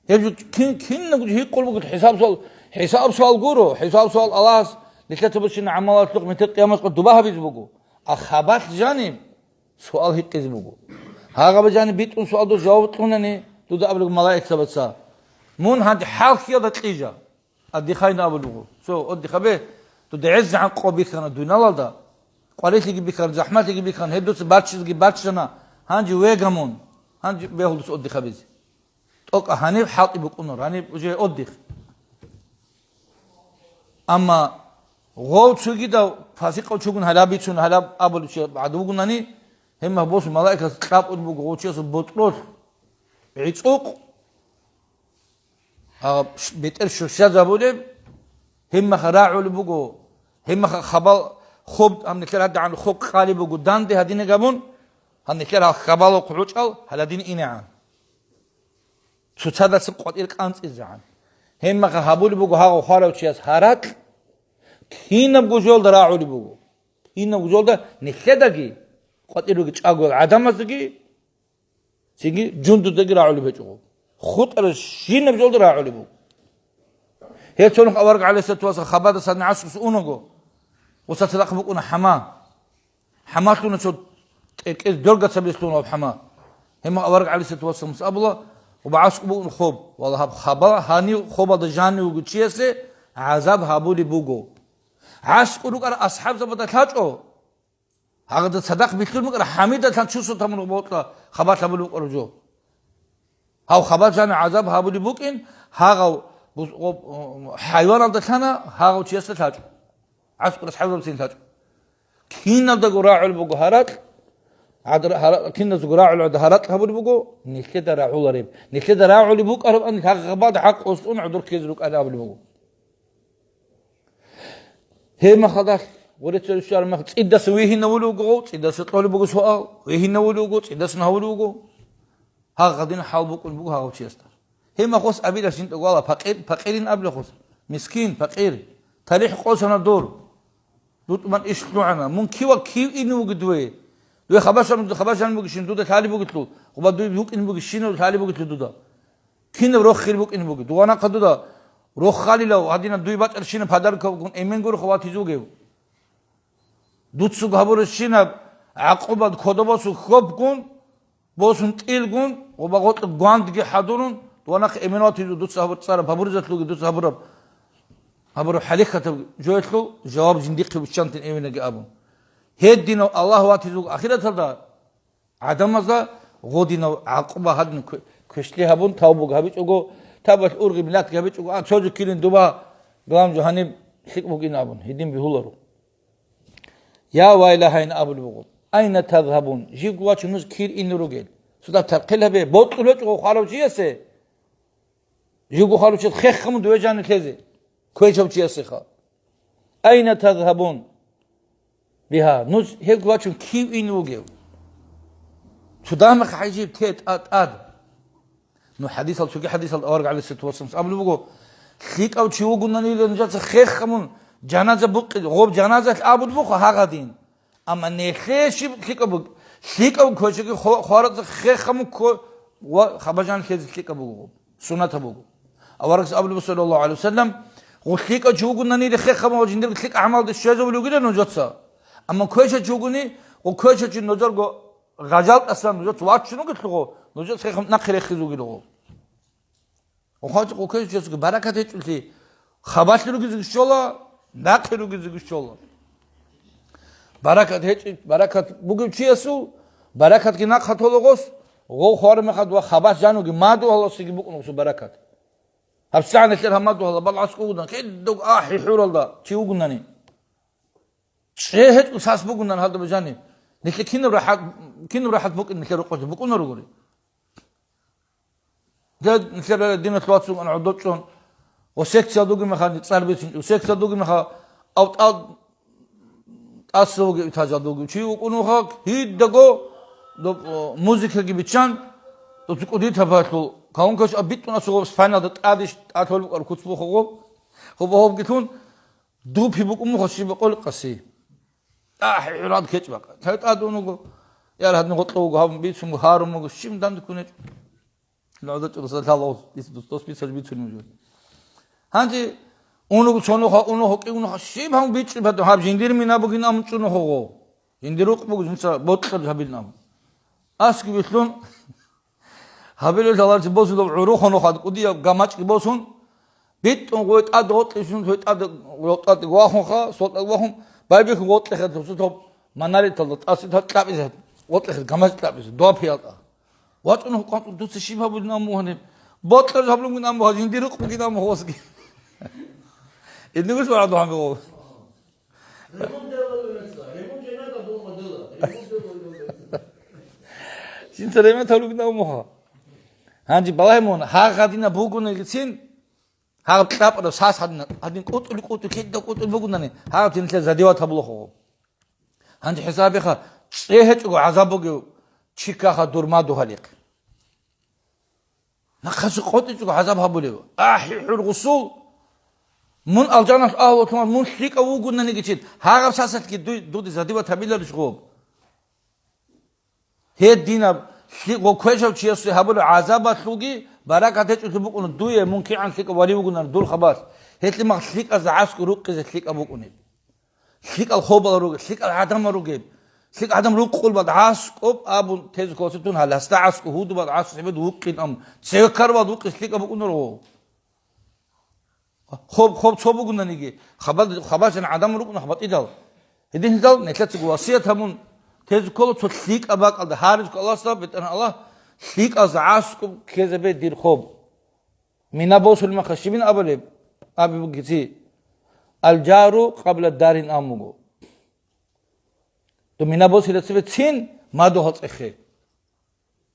Гьеб жо кин, кинабго жо гьикъулеб буго, хӀисаб-суал, хӀисаб-суал гуро, хӀисаб-суал Аллагьас нилъеца бучӀина гӀамалалъухъ метер къиямасеб къо дуба гьабизе буго. А хабалъ жаниб суал гьикъизе буго. Гьагъаб жаниб битӀун суалда жаваб кьунани, дуда абулеб малаикзабаца, мун гьанже хӀалхьиялда кьижа. Отдыхай абулеб буго. Всё, отдыхабе. Дуда гӀезегӀан къо бихьана дуниялалда. Къварилъиги бихьана, захӀмалъиги бихьана, гьеб дуца барччизеги барччана. Гьанже вега мун. Гьанже бегьул дуца отдыхабизе. ТӀокӀа гьаниб хӀалтӀи букӀуна, гьаниб уже отдых. Амма гъов цогидав фасикъав чугун гьалаб бицун гьалаб абулев чи гӀадав вугунани, гьеб мехалъ босун малаикас кьабулеб буго гъов чиясул ботӀролъ гӀицӀукъ. А, ш-, бетӀер щущазабулеб, гьебмаха рагӀулеб буго, гьебмаха хабал хоб, гьаб нилъер гьадигӀан хоб къалеб буго данде гьадинаб гьабун, гьаб нилъер гьал хабалухъ гӀучӀал гьаладин инегӀан. Цоцадасан къватӀир кӀанцӀизегӀан. Гьебмаха гьабулеб буго гьагъав хварав чияс гьаракь, кинабго жолда рагӀулеб буго. Кинабго жолда нилъедаги, къватӀир ругел чӀагоял гӀадамаздаги, Цинги жундуздаги рагӀулеб гьечӀо. ХутӀараб щинаб жолда рагӀулеб буго. Гьел цо нух авараг гӀалайгьиссалату вассалам хабада садни гӀасрулъ унаго, гъуса цадахъ букӀуна хӀама. ХӀама лъуна цо тӀекӀез доргацабилъ лъуна гьаб хӀама. Гьеб мехалъ авараг гӀалайгьиссалату вассаламас абула, ва гӀаскӀу бугин хоб, валлагь, гьаб хаба-, гьанив хобалда жанив вугев чиясе гӀазаб гьабулеб буго. ГӀаскӀу рукӀарал асхӀабзабазда лъачӀо, гьагъада цадахъ билълъун букӀараб хӀамидалъан чусун тамун бокьа хабалъ гьабулеб букӀараб жо. Гьав хабалъ жанив гӀазаб гьабулеб букӀин, гьагъав бус-, гъоб-, хӀайваналда лъана, гьагъав чиясда лъачӀо. ГӀаскӀу асхӀабзабацин лъачӀо. Киналдаго рагӀулеб буго гьаракь, гӀадра-, гьара-, киназдаго рагӀулеб гӀадаб гьаракь гьабулеб буго, нилъеда рагӀулареб. Нилъеда рагӀулеб букӀарабани, гьагъабад хӀакъ осун гӀодор ккезе рукӀана абулеб буго. Гьеб мехалда, гъорецо рушараб мехалъ, цӀидасан вегьинавулев вуго, цӀидасан кьолеб буго суал, вегьинавулев вуго, цӀидасан гьавулев вуго. Гьагъадин хӀал букӀун буго гьагъав чиясда. Гьеб мехалъ абила жинда вала пакъир, пакъирин абилахъус. Мискин, пакъир. ТалихӀ къосана дур. ДутӀман иш лъугӀана. Мун кива кив ин вуги дуе? Дуе хабашан, хабашан бугищин, дуда лъали бугелъул, хъуба дуй букӀин бугищинав лъали бугелъул дуда. Кинаб роххил букӀин буги? Дугъанахъа дуда роххалилав гьадинаб дуй бачӀарщинаб подаркабгун эмен гуро хъубатизе вугев. Дуцаго гьабуращинаб гӀакъубат кодобосул хьобгун, босун тӀилгун, гъуба гъоркье гвандги хӀадурун, дугъанахъа эмен ватизу дуца гьабур цӀараб гьабуризатлъуги дуца гьабураб, гьабураб хӀалихьатаб жоялъул жаваб жиндихъе виччантин эвинаги абун. Гьединав Аллагь ватизул ахираталда гӀадамазда гъодинав гӀакъуба гьадин кве-, квешлъи гьабун, тавбуг гьабичӀого, табалъ ургъи миллатги гьабичӀого, а, цо жуккилин дуба, главное, гьаниб лъикӀ бугин абун, гьедин бигьуларо. Я вайлагьайин абулеб буго. Айна тазгьабун? Живго вачун нуж кир ин ругел? Цо дагь тархъил гьабе, бокьулечӀого хварав чиясе, живго хварав чияс хехха мун дуе жанив лъезе, квешав чиясеха. Айна тазгьабун? Бигьа, нуж гьебго вачун кив ин вугев? Цо дагь мехалъ гьайжиб те тӀа-, тӀад. Ну, хадисал, цоги хадисал авараг гӀалайгьиссалату вассаламас абулеб буго, лъикӀав чи вугунанила нужеца хехха мун жаназа букъи-, гъоб жаназалъ абулеб буго гьагъадин. Амма нилъее щиб лъикӀаб буго? ЛъикӀав квешаги хо-, хварацӀа хехха мун кко-, ва хабажан лъезе лъикӀаб буго гъоб. Суннатаб буго. Аварагас абулеб, саллаллагьу гӀалайгьи ва саллам, гъо лъикӀав чи вугунанила хехха мун ва жиндирго лъикӀ гӀамалде щвезавулев вугилан нужеца. Амма квешав чи вугони, гъо квешав чи нужерго гъажал тӀасан нужеца вачун вугелъулго, нужеца хехха нахъе рехизе вугилго. Ухъа-, ухъа-, чиясги баракат гьечӀолъи, хабалъи ругезеги щола, нахъе ругезеги щола. Баракат гьечӀи-, баракат бугев чиясул баракатги нахъа тола гъос, гъов хвараб мехалъ ва хабалъ жанивги мадугьаласеги букӀуна гъосул баракат. ГьабсагӀат нилъер гьаб мадугьалаб балгӀаскӀ бугодан, кидаго ахӀи хӀуралда чи вугунани. ЧӀей гьечӀо сас бугунан гьадаб жанив. Нилъер кинаб рахӀат, кинаб рахӀат букӀин нилъер рукъалъе букӀунаругури. Нилъер диналъул вацун гӀодор чӀун, ва секциялда вугеб мехалъ цӀар бицинчӀо, секциялда вугеб мехалъ ав тӀад-, тӀаса вугев этажалда вугев чи вукӀун вуха, кидаго доб-, о, музыкаги биччан, доб цукӀу дитабалъул, кавун каш аб битӀун асугъаб спальнялда тӀадищ тӀад гьолб кӀар куц бухъугъоб, хъубагьобги лъун, дупи букӀун муха щиб бакъоликъаси. АхӀи, хӀурад кечӀ бакъа. Цай тӀад унуго, яр гьадин гъоркьов вуго, гьабун бицун вуго, гьарун вуго, щиб данде кунечӀо. НугӀда чӀурса лъала дис дус дос бицал бицун вуго. Гьанже унуго цонуха, унуха, кӀи унуха, щиб гьабун бичӀчӀи бадун, гьаб жиндир мина бугин амун чӀунухого. Жиндир рукъ буго, жинца бокьараб гьабилин амун. Асги вилълъун, гьабилел гьаларчи босулеб гӀурухъ гьанухъа кӀудияб гамачӀги босун, битӀун гъой тӀад гъоркье щун, гъой тӀад гъой тӀад вахунха, сол тӀад вахун, байбихьун гъоркьехъе тосутаб манариталда тӀаситал кьабизе, гъоркьехъе гамачӀ кьабизе, дова пиялтӀа. ВачӀун гьукъанцӀун дуца щиб гьабулин аму гьаниб? Бокьараб гьабулин аму гьа, жиндир рукъ бугин аму гьосги. Иднигус вагӀаду гьанбигъо. Ремонт делал венца, ремонт жена додумала дела, ремонт делал венца. Жинца ремонт гьабулгин абун муха. Гьанже балагье мун, гьагъ гьадинаб бугунелицин, гьагъаб кьапӀараб сас гьадин, гьадин кӀутӀули-кӀутӀу, кида кӀутӀул бугунани, гьагъаб тинлъа задиват гьабулахъо. Гьанже хӀисабиха, цӀе гьечӀого гӀазаб бугев чи ккаха дур мадугьалихъ. Нахъаса къотӀичӀого гӀазаб гьабулев. АхӀи, хӀур гъусул! Мун алжаналъ агьлулъун, мун лъикӀав вугонаниги чид, гьагъаб сасалъги дуй, дуде задиват гьабиларищ гъоб? Гьединаб лъи-, гъо квешав чиясе гьабулеб гӀазабалъулги баракат гьечӀолъи букӀуна дуе, мун кигӀан лъикӀав вали вугунан дур хабалъ. Гьелъимагъ лъикӀазда гӀаскӀу рукъизе лъикӀаб букӀунеб. ЛъикӀал хобал ругеб, лъикӀал гӀадамал ругеб. ЛъикӀ гӀадамал рукъулеб бакӀ гӀаскӀоб абун тезе кколасе тун гьале, гьасда гӀаскӀо, гьудул бакӀ гӀаскӀо, гьеб вукъин, ам цевеккараб вукъизе лъикӀаб букӀунарого. Хоб, хоб цо бугонаниги, хабар, хабарчан гӀадамал рукӀуна хабатӀидал. Гьединлъидал нилъецаго васият гьабун тезе ккола цо лъикӀаб бакӀалда, гьаризго Аллагьасда, БетӀергьан Аллагь, лъикӀаз гӀаскӀоб ккезабе дир хоб. Мина босулеб мехалъ щибин абулеб? Абе бугеги: «Алжару къабла дарин» абун буго. Дун мина босила цебе цин мадугьал цӀехе.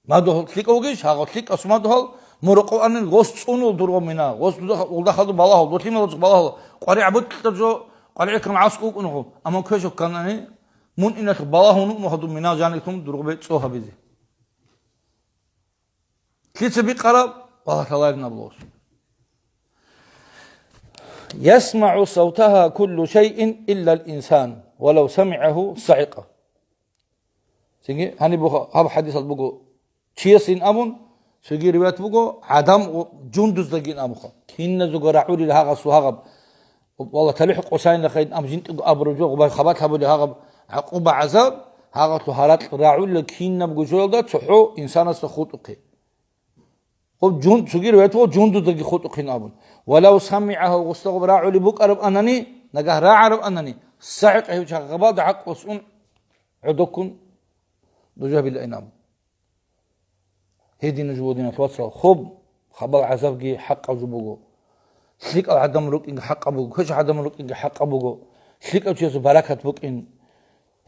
Мадугьал лъикӀав вугищ, гьагъав лъикӀав мадугьал, мун рокъов анин, гъос цӀунул дургъо мина, гъос дуда-, гъулда хадуб балагьул, долъимал балагьул, къваригӀа бутӀа жо, къваригӀиккан гӀаскӀ вукӀунухъо, амма квешаб кканани, мун иналъ балагьун вукӀун хадуб мина жаниклъун дургъо бецӀо гьабизе. Лъица бикъараб ва гьалъаларин абулос. «Ясмагьу савтагьа куллу шайин иллал инсан, ва лав самигӀагьу сагӀикъа». Цинги гьаниб буго, гьаб хадисал буго, чиясин абун, цоги риваят буго, гӀадам жундуздагин абуха. Киназего рагӀулел гьагъасул гьагъаб. Валла, талихӀ къосайна хайин ам жинтӀиго абураб жо, гъубай хабар гьабулеб гьагъаб гӀакъуба-гӀазаб, гьагъалъул гьаракь рагӀулел кинабго жоялда цохӀо инсанасда хутӀухъе. Гъуб жун-, цогир ветвал жундуздаги хутӀухъин абун. Валав самигӀагьу, гъусда гъуб рагӀулеб букӀараб анани, нагагь рагӀараб анани, сагӀикъ гьев чагъабалда гӀакълас ун гӀодоккун дужабилаин абун. Гьедин нуж, диналъул вацал, хоб, хабал гӀазабги хӀакъаб жо буго. ЛъикӀал гӀадамал рукӀинги хӀакъаб буго, квеш гӀадамал рукӀинги хӀакъаб буго. ЛъикӀав чиясул баракат букӀин,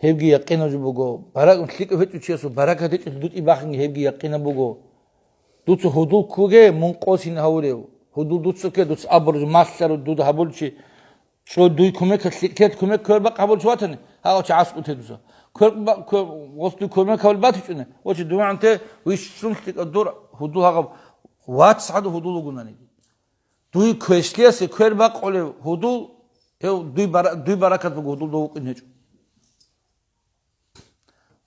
гьебги якъинаб жо буго. Бара-, лъикӀав гьечӀев чиясул баракат гьечӀелъул дутӀи бахинги, гьебги якъинаб буго. Дуца гьудул ккуге, мун къосин гьавурев. Гьудул дуца кке, дуца абур жо, малъару дуда гьабулчи. Чо дуй кумек, лъикӀлъиялъ кумек квербакъ гьабулчи ватани, гьав чи гӀаскӀутедуса. Квербакъ, квер-, гъос дуй кумек гьабулеб батичӀуна, ва чи дугӀанте вищун лъикӀа дур гьудул гьагъаб вацгӀаду гьудул вугонаниги. Дуй квешлъиялъе квербакъулев гьудул, гьев дуй бара-, дуй баракат буго гьудул дов вукӀин гьечӀо.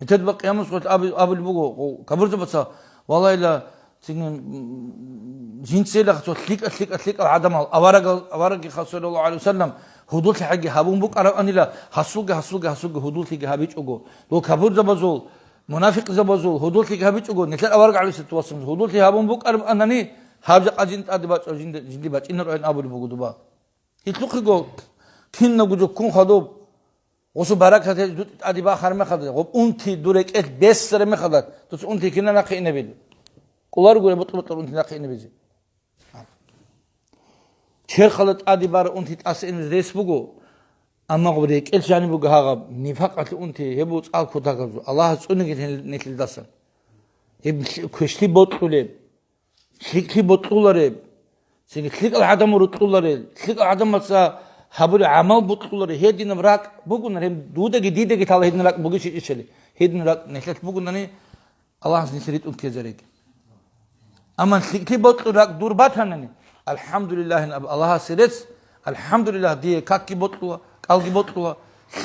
Гьитед ба къиямас къоялъ аби-, абулеб буго, о, кабурзабаца, валайла, цин, м, жинцайила цо лъикӀа-, лъикӀа-, лъикӀал гӀадамал, аварагал, аварагги хасулаллагьу гӀалайгьи вассалам, гьудуллъи хӀаги гьабун букӀараванила, гьасулги, гьасулги, гьасулги гьудуллъиги гьабичӀого, дол кабурзабазул, мунафикъзабазул гьудуллъиги гьабичӀого, нилъер авараг гӀалайгьиссалату вассалам гьудуллъи гьабун букӀарабанани, гьаб жакъа жин тӀаде бачӀа жинда-, жинди бачӀинар гьайин абулеб буго дуба. Гьелъухъего кинабго жо ккун хадуб. Гъусу баракат гьечӀо дутӀи тӀаде бахараб мехалда, гъуб унти дур рекӀелъ бессараб мехалда, дуца унти кина нахъе инабил? Кколаргури бутӀа-бутӀа унти нахъе инабизе. Черхалда тӀаде бараб унти тӀаса иназе рес буго, амма гъуб рекӀелъ жаниб буго гьагъаб, нифакъалъе унти, гьеб буго цӀал кутакаб жо, Аллагьас цӀуниги нилъ-, нилъелдасан. Гьеб лъи-, квешлъи бокьулеб. ЛъикӀлъи бокьулареб, цинги лъикӀал гӀадамал рокьуларел, лъикӀал гӀадамаца гьабулеб гӀамал бокьулареб гьединаб ракӀ бугунар, гьеб дудаги дидаги лъала гьедин ракӀ бугищ ичӀищали. Гьедин ракӀ нилъелъ бугунани, Аллагьас нилъ ритӀун ккезареги. Амма лъикӀлъи бокьул ракӀ дур батанани, алхӀамдулиллагьин аб Аллагьасе рецц, АлхӀамдулиллагь, дие какги бокьула, кӀалги бокьула,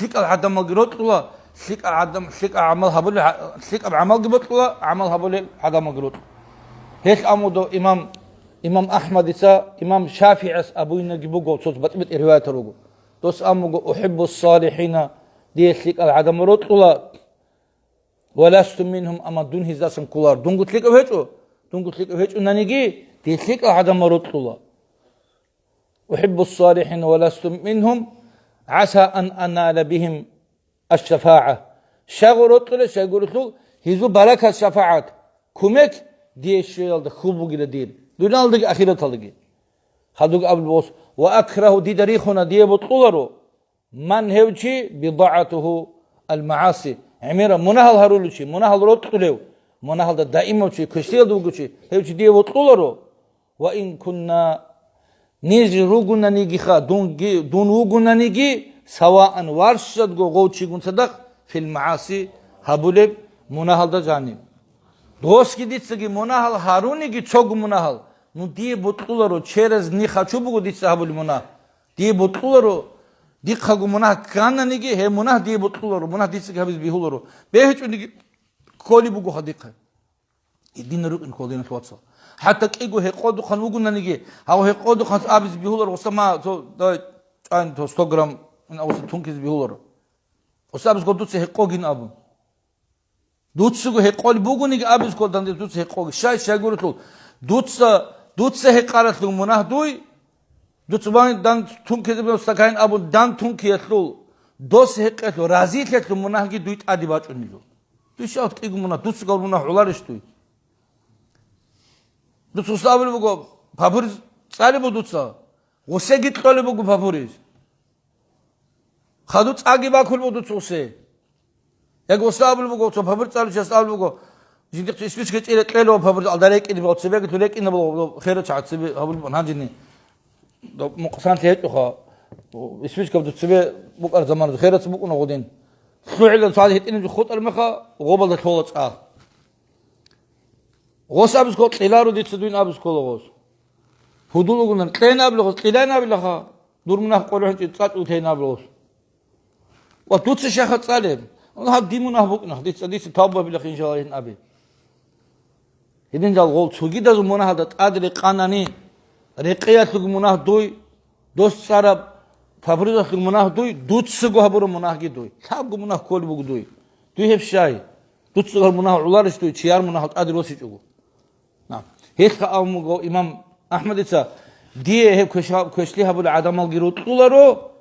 лъикӀал гӀадамалги рокьула, лъикӀал гӀадам-, лъикӀал гӀамал гьабулел гьа-, лъикӀаб гӀамалги бокьула, гӀамал гьабулел гӀадамалги рокьула. Гьелъ амуда имам, имам АхӀмадица имам ШафигӀияс абуинаги буго, цо батӀи-батӀи риваятал руго. Дос амуго: «УхӀиббу салихӀина», дие лъикӀал гӀадамал рокьула, «ва ласту мингьум», амма дун гьездасан кколар. Дунго лъикӀав гьечӀо? Дунго лъикӀав гьечӀонаниги, дие лъикӀал гӀадамал рокьула. «УхӀиббу салихӀин ва ласту мингьум, гӀаса ан анала бигьим аш-шафагӀа». Щай гъоркьулел, щай гурелъул, гьезул баракат, шафагӀат, кумек дие щвеялда хьул бугила дир, дуниялалдаги ахираталдаги. Хадуг абулеб бос: «Ва акрагьу», дида рихуна, дие бокьуларо, «ман», гьев чи, «бидагӀатугьу ал-магӀаси», гӀемераб мунагьал гьарулев чи, мунагьал рокьулев, мунагьалда даимав чи, квешлъиялда вугев чи, гьев чи дие вокьуларо. «Ва ин кунна», ниж ругунанигиха, дунги, дун вугунаниги, «саваан», варшадго гъов чигун цадахъ, «фил магӀаси», гьабулеб мунагьалда жаниб. Досги дицаги мунагьал гьаруниги, цого мунагьал, ну, дие бокьуларо, через не хочу буго дица гьабулеб мунагь. Дие бокьуларо, дихъаго мунагь ккананиги, гьеб мунагь дие бокьуларо, мунагь дицаги гьабизе бегьуларо. БегьичӀониги кколеб бугоха дихъе. Гьединал рукӀин ккола, диналъул вацал. ХӀатта кӀиго гьекъодухъан вугонаниги, гьав гьекъодухъанас абизе бегьуларо, гъоса ма, цо, давай, чӀван, цо сто грамм, ин, гъоса тункизе бегьуларо. Гъоса абизе гъодуца гьекъогин абун. Дуцаго гьекъолеб бугониги абизе ккола данде дуца гьекъоги. Щай, щай гурелъул, дуца, дуца гьекъаралъул мунагь дуй, дуца ван дан тункизе стакан абун дан тункиялъул, дос гьекъелъул, разилъелъул мунагьги дуй тӀаде бачӀунелъул. Дуй щал кӀиго мунагь, дуцагал мунагь гӀоларищ дуй? Дуца гъосда абулеб буго, папуриз цӀалеб буго дуца. Гъосеги кьолеб буго папуриз. Хадуб цӀаги бакулеб буго дуца гъосе. Яги гъосда абулеб буго, цо папури цӀалев чияс абулеб буго, жиндихъ испичка чӀере кьелев папури алда рекӀине, цебеги лъу рекӀине буго, херачагӀ цебе гьабулеб гьанжини. Мукъсанлъи гьечӀоха, испичка цебе букӀар замана, херац букӀуна гъодин. ЛъугӀилан цо гьадин гьитӀинаб хутӀар меха, гъобалда лъола цӀа. Гъос абиз ккола кьеларо дица дуйин абиз ккола гъос. Гьудул угунан кьейин абила гъос, кьелайин абилаха, дур мунагь къоргьанчӀи цӀакьул тейин абила гъос. Ва дуца щаха цӀалеб? Гьаб дир мунагь букӀинах, дица, дица тавба гьабилахъ, иншаллагь, гьин аби. Гьединал гъол цогидазул мунагьалда тӀад рекъанани, рекъеялъул мунагь дуй, дос цӀараб папуризалъул мунагь дуй, дуцаго гьабураб мунагьги дуй. Лъабго мунагь кколеб буго дуй. Дуй гьеб щай? Дуцаго гьаб мунагь гӀоларищ дуй, чияр мунагь тӀаде росичӀого? На. Гьелъ абун буго имам Ахмадица, дие гьеб квеша-, квешлъи гьабулел гӀадамалги рокьуларо,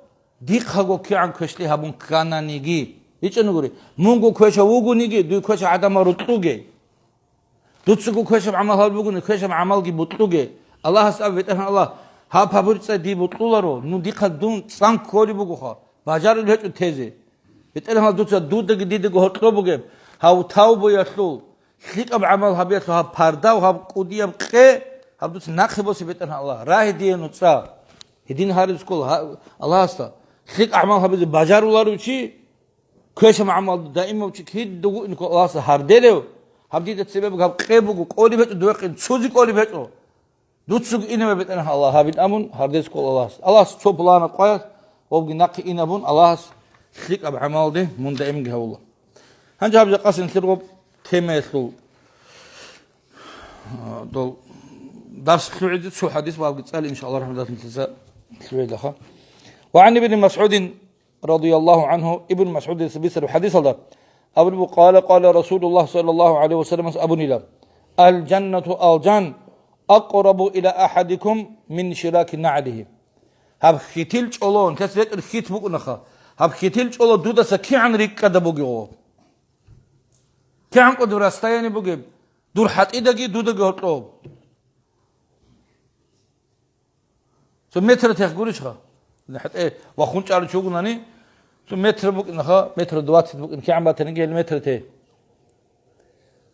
дихъаго кигӀан квешлъи гьабун ккананиги. РичӀана гури, мунго квеша вугониги, дуй квеша гӀадамал рокьуге. Дуцаго квешаб гӀамал гьабулеб бугони, квешаб гӀамалги бокьуге. Аллагьас абе, БетӀергьан Аллагь, гьаб папури цӀа дие бокьуларо, ну дихъа дун цӀан кколеб бугоха, бажарулеб гьечӀо тезе. БетӀергьан Аллагь, дуца дудаги дидаго гьоркьоб бугеб, гьав тавбуялъул, лъикӀаб гӀамал гьабиялъул гьаб пардав, гьаб кӀудияб къе, гьаб дуца нахъе босе, БетӀергьан Аллагь, рагье дие ну цӀа. Гьедин гьаризккола гьа-, Аллагьасда, лъикӀаб гӀамал гьабизе бажаруларев чи, квешаб гӀамал даимав чи кидаго инкъо Аллагьасда гьардерев, гьаб дида цебе буго, гьаб къе буго, кӀолеб гьечӀо дугьахъин, цози кӀолеб гьечӀо. Дуцаго инаб, БетӀергьан Аллагь, гьабин абун гьардез ккола Аллагьас. Аллагьас цо пуланаб къоялъ вовги нахъе инабун, Аллагьас лъикӀаб гӀамалде мун даимги гьавула. Гьанже гьаб жакъасин лъиргъоб темаялъул, а, дол дарс лъугӀизе цо хӀадис вавги цӀали, иншааллагь, рахматаллахи лъугӀидаха. Ва гӀан ибни МасгӀудин радияллагьу гӀангьу, Ибн МасгӀудица бицараб хӀадисалда абулеб буго, къала, къала Расулуллагь саллаллагьу гӀалайгьи ва салламас абунила: «Ал-жаннату, алжан, акърабу иля ахӀадикум мин шираки нагӀлигьи». Гьаб хьитил чӀоло, нилъеца ретӀел хьит букӀунаха, гьаб хьитил чӀоло дудаса кигӀан рикӀкӀада бугеб? КигӀан кӀудаб расстояние бугеб дур хӀатӀидаги дудаги гьоркьоб? Цо метр тех гурищха? ХӀатӀе вахун чӀарав чи вугунани, цо метр букӀинаха, метр двадцать букӀин, кигӀан батаниги гьел метр те.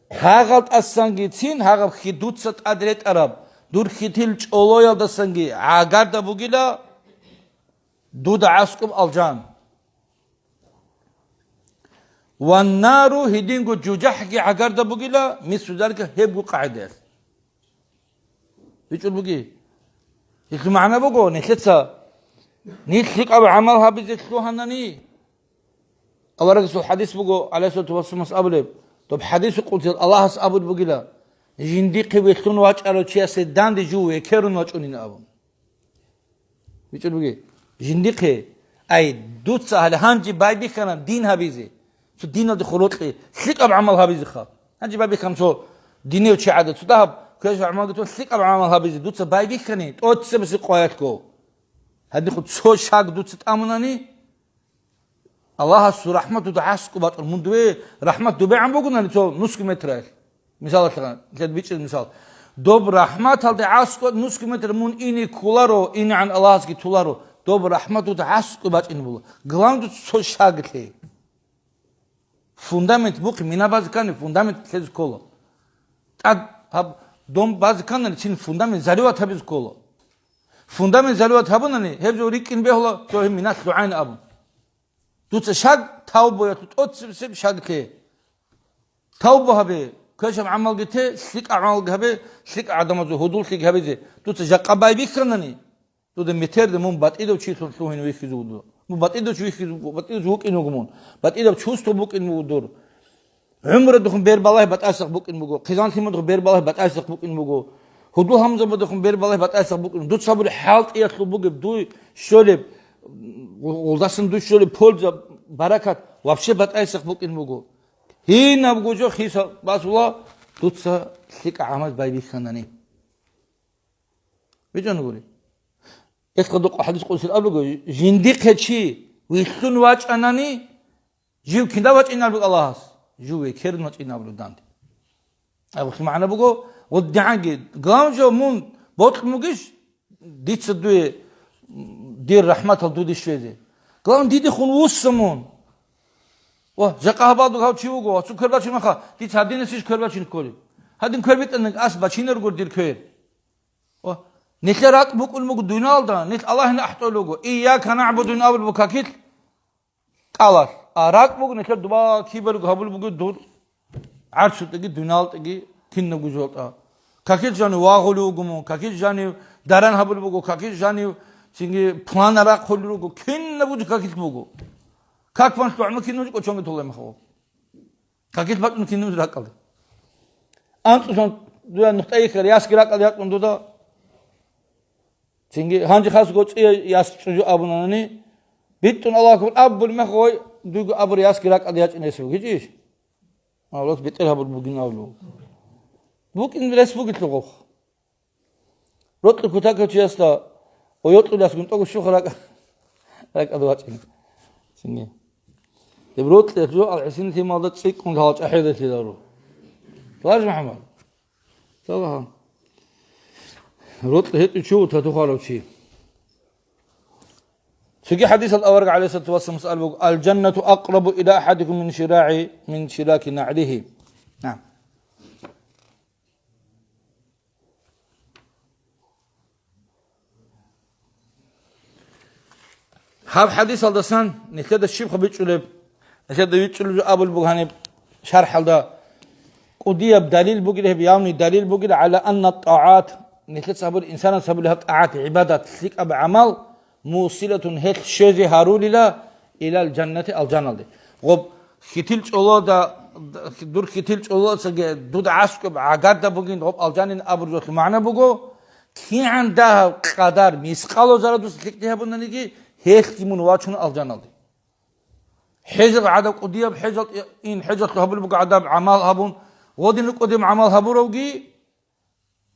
Гьагъал тӀасанги цин, гьагъаб хьи дуца тӀад ретӀараб, дур хьитил чӀолоялдасанги гӀагарда бугила дуда гӀаскӀуб алжан. Ваннару, гьединго жужахӀги гӀагарда бугила, мислу залика, гьебго къагӀидаялъ. БичӀчӀул буги. Гьелъул магӀна буго, нилъеца нилъ лъикӀаб гӀамал гьабизе лъугьанани. Аварагасул хӀадис буго, гӀалайгьиссалату вассаламас абулеб, доб хӀадису къудсиялъ Аллагьас абулеб бугила: «Жиндихъе вехьун вачӀарав чиясе данде жив векерун вачӀунин», – абун. БичӀчӀул буги. Жиндихъе, ай, дуца гьале гьанже байбихьана дин гьабизе, цо диналде хурокьи, лъикӀаб гӀамал гьабизеха. Гьанже байбихьана цо динев чи гӀада, цо дагьаб квешаб гӀамалги тун лъикӀаб гӀамал гьабизе, дуца байбихьани, тӀоцебесеб къоялъго. Гьадинго цо шаг дуца тӀамунани, Аллагьасул рахӀмат дуда гӀаскӀу батӀун, мун дуве рахӀмат дубегӀан бугунани цо нусгу метралъ. Мисалалъе, лъед бичӀчӀизе мисал. Доб рахӀматалде гӀаскӀу нусгу метр мун ине кколаро, инегӀан Аллагьасги толаро. Доб рахӀмат дуда гӀаскӀу бачӀине була. Главное, цо шаглъе. Фундамент бухъи, мина базе ккани, фундамент лъезе ккола. ТӀад гьаб дом базе кканани, цин фундамент заливат гьабизе ккола. Фундамент заливат гьабунани, гьеб жо рикӀкӀин бегьула, цо гьеб мина лъугӀайин абун. Дуца шаг тавбуялъул тӀоцебесеб шаглъе. Тавба гьабе, квешаб гӀамалги те, лъикӀаб гӀамалги гьабе, лъикӀаб гӀадамазул гьудуллъиги гьабизе. Дуца жакъа байбихьанани, дуда метерда мун батӀидав чилъун лъугьине вихьизе вуго. Мун батӀидав чи вихьизе вуго, батӀидав чи вукӀине вуго мун. БатӀидаб чувство букӀине вуго дур. ГӀумрудухъун бербалай батӀасахъ букӀин буго, хъизан-лъимадухъ бербалай батӀасахъ букӀин буго, гьудул-гьамзабадухъун бербалай батӀасахъ букӀин буго. Дуца гьабулеб хӀалтӀиялъул бугеб дуй щолеб, гъулдасан дуй щолеб польза, баракат вообще батӀасахъ букӀин буго. Гьинабго жо хисаб босула, дуца лъикӀа гӀамал байбихьанани. ВичӀана гури. Эхадукъ хадис къудсил абуго, жиндихъе чи вилълъун вачӀанани, жив кинда вачӀинаб Аллагьас? Жив векерун вачӀинаб данде. Абухъе магӀна буго, гъуддигӀанги, главное жо мун бокьун бугищ, дица дуе, дир рахӀматал дуде щвезе. Главное, дидехун вуссун мун. Ва, жакъа гьабадуг гьав чи вуго, ва цо квер бачун маха, дица гьадинасищ квер бачин кколеб. Гьадин квер битӀанаг ас бачинаргур дир квер. Ва, нилъер ракӀ букӀун буго дуналда, нилъ Аллагьин ахӀтӀолуго, «Ийяка нагӀбуду» абулеб буго какилъ, кӀалалъ. А ракӀ буго, нилъер дуба кибалго гьабулеб буго дур гӀарцутӀаги, дуниялтӀаги, кинабго жолтӀа. Какил жанив вагъулев вуго мун, какил жанив даран гьабулеб буго, какил жанив цинги план рахъулел руго, кинабго жо какил буго. Как ван лъугӀма кинабго кӀочонги толеб мехалъ. Какил бакӀун кинабго ракӀалде. АнцӀусан дуя нухтӀайихьар ясги ракӀалде ячӀун дуда. Цинги гьанже хасго цӀия яс чӀужу абунанани, битӀун Аллагьу акбар абулеб мехалъ, дуйго абур ясги ракӀалде ячӀинес бугичӀищ? Аллагьас бетӀер гьабур бугин абулеб. БукӀин рес бугелъул гъохъ. Рокьи кутакав чиясда, о, йокьуласгун тӀого щуха ракӀа-, ракӀалде вачӀина. Цинги. Деб рокьи жо ал гӀисин лъималда цӀикӀкӀун гьал чӀахӀедалъиларо. Лаж МухӀаммад. Салагьа. Рокьи гьетӀичӀо татухарав чи. Цоги хадисалда авараг гӀалайгьиссалату вассалам суал буго: «Аль-жаннату акърабу иля ахадикум мин ширагӀи, мин шираки нагӀлигьи». На. Гьаб хадисалдасан нилъеда щибха бичӀчӀулеб? Нилъеда вичӀчӀулеб жо абулеб буго гьаниб шархӀалда. КӀудияб далил бугила, гьеб явный далил бугила, гӀала анна тӀагӀат, нилъеца гьабур, инсанас гьабулеб гьаб тӀагӀат, гӀибадат, лъикӀаб гӀамал, мусилатун, гьелъ щвезе гьарулила, илал жаннати, алжаналде. Гъоб хьитил чӀолода, дур хьитил чӀолоцаги дуда гӀаскӀуб гӀагарда бугин, гъоб алжанин абур жолъул магӀна буго, кигӀан дагьаб къадар мискъало зарадус лъикӀлъи гьабунаниги, гьелъги мун вачун алжаналде. ХӀежал гӀадаб кӀудияб хӀежал ин, хӀежалъул гьабулеб буго гӀадаб гӀамал гьабун, гъодинаб кӀудияб гӀамал гьабуравги,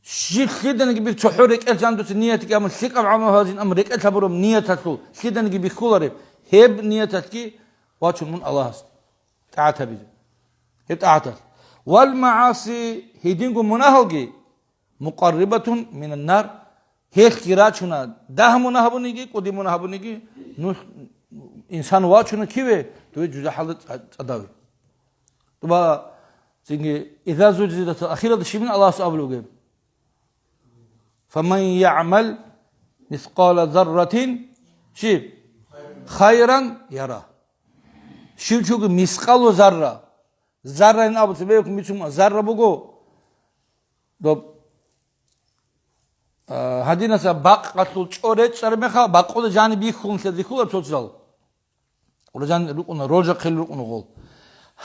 щиб лъиданиги бир цохӀо рекӀел жандуца ният гьабун, лъикӀаб гӀамал гьазин, амма рекӀел гьабураб нияталъул лъиданиги бихьулареб, гьеб нияталъги вачун мун Аллагьасде тӀагӀат гьабизе. Гьеб тӀагӀаталъ. Вал магӀаси, гьединго мунагьалги, мукъаррибатун минан нар, гьелъги рачуна, дагь мунагь гьабуниги, кӀуди мунагь гьабуниги, нух-, инсан вачуна киве, дуе жужахӀалда цӀа-, цӀадаве. ТӀуба цинги, иза зулзилатал ахиралда щибин Аллагьас абулеб бугеб? «Фаман ягӀмал мискъала зарратин», щиб? «Хайран яра». Щив чуги мискъалу зарра. Заррайин абу цебе бицун, зарра буго. Доб, а, гьадинаса бакъалъул чӀо речӀчӀараб мехалъ, бакъуда жаниб бихьун лъазе ккола цоцазал. Ура жан рукӀуна, рожа хъел рукӀуна гъол.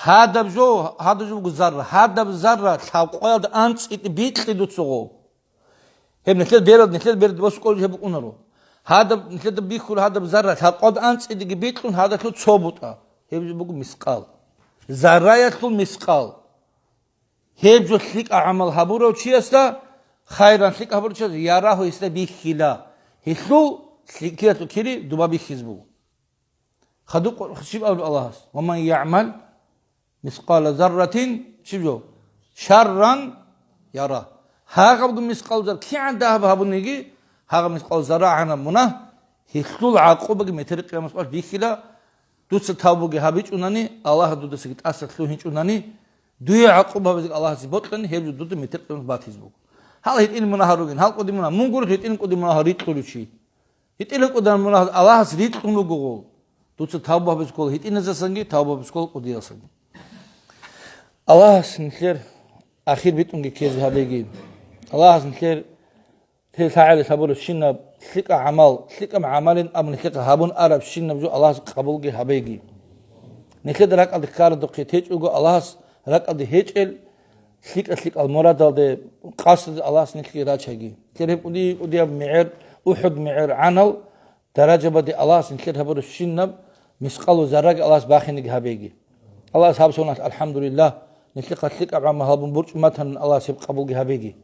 Гьадаб жо, гьадаб жо буго зарра. Гьадаб зарра лъабкъоялда анцӀила бикьи дуца гъо. Гьеб нилъер берал, нилъер берал босукӀол гьеб букӀунаро. Гьадаб нилъеда бихьула гьадаб зарра, лъабкъоялда анцӀидаги бикьун гьадалъул цо бутӀа. Гьеб жо буго мискъал. Зарраялъул мискъал. Гьеб жо лъикӀа гӀамал гьабурав чиясда, хайран лъикӀ гьабурав чиясда, ярагьу гьесда бихьила. Гьелъул лъикӀиялъул кири дуба бихьизе буго. Хадуб щиб абулеб Аллагьас? «Ва ман ягӀмал мискъала зарратин», щиб жо? «Шарран яра». Гьагъабго мискъал зарра, кигӀан дагьаб гьабуниги, гьагъаб мискъал зарра гӀанаб мунагь, гьелъул гӀакъубаги метер къиямас бихьила. Дуца тавбуги гьабичӀунани, Аллагь дудасаги тӀаса лъугьинчӀунани, дуе гӀакъуба гьабизеги Аллагьасе бокьани, гьеб жо дуда метер къиямас батизе буго. Гьал гьитӀин мунагьал ругин, гьал кӀуди мунагь, мун гуро гьитӀин кӀуди мунагьал рикьулев чи. ГьитӀин кӀудан мунагьал Аллагьас рикьун руго гъол. Дуца тавба гьабиз ккола гьитӀиназасанги, тавба гьабиз ккола кӀудиялсанги. Аллагьас нилъер ахир битӀунги ккезе гьабеги. Аллагьас нилъер Гьел лъагӀалилъ гьабурабщинаб лъикӀаб гӀамал, лъикӀаб гӀамалин абун лъикӀаб гьабун арабщинаб жо Аллагьас къабулги гьабеги. Нилъеда ракӀалде ккарадухъе течӀого Аллагьас ракӀалде гьечӀел лъикӀа-лъикӀал мурадалде, къасдалде Аллагьас нилъги рачаги. Нилъер гьеб кӀуди-кӀудияб мегӀер, УхӀуд мегӀергӀанал даражабаде Аллагьас нилъер гьабурабщинаб мискъалу зарраги Аллагьас бахинеги гьабеги. Аллагьас гьаб соналъ, алхӀамдулиллагь, нилъехъа лъикӀаб гӀамал гьабун борчӀун батанани, Аллагьас гьеб къабулги гьабеги.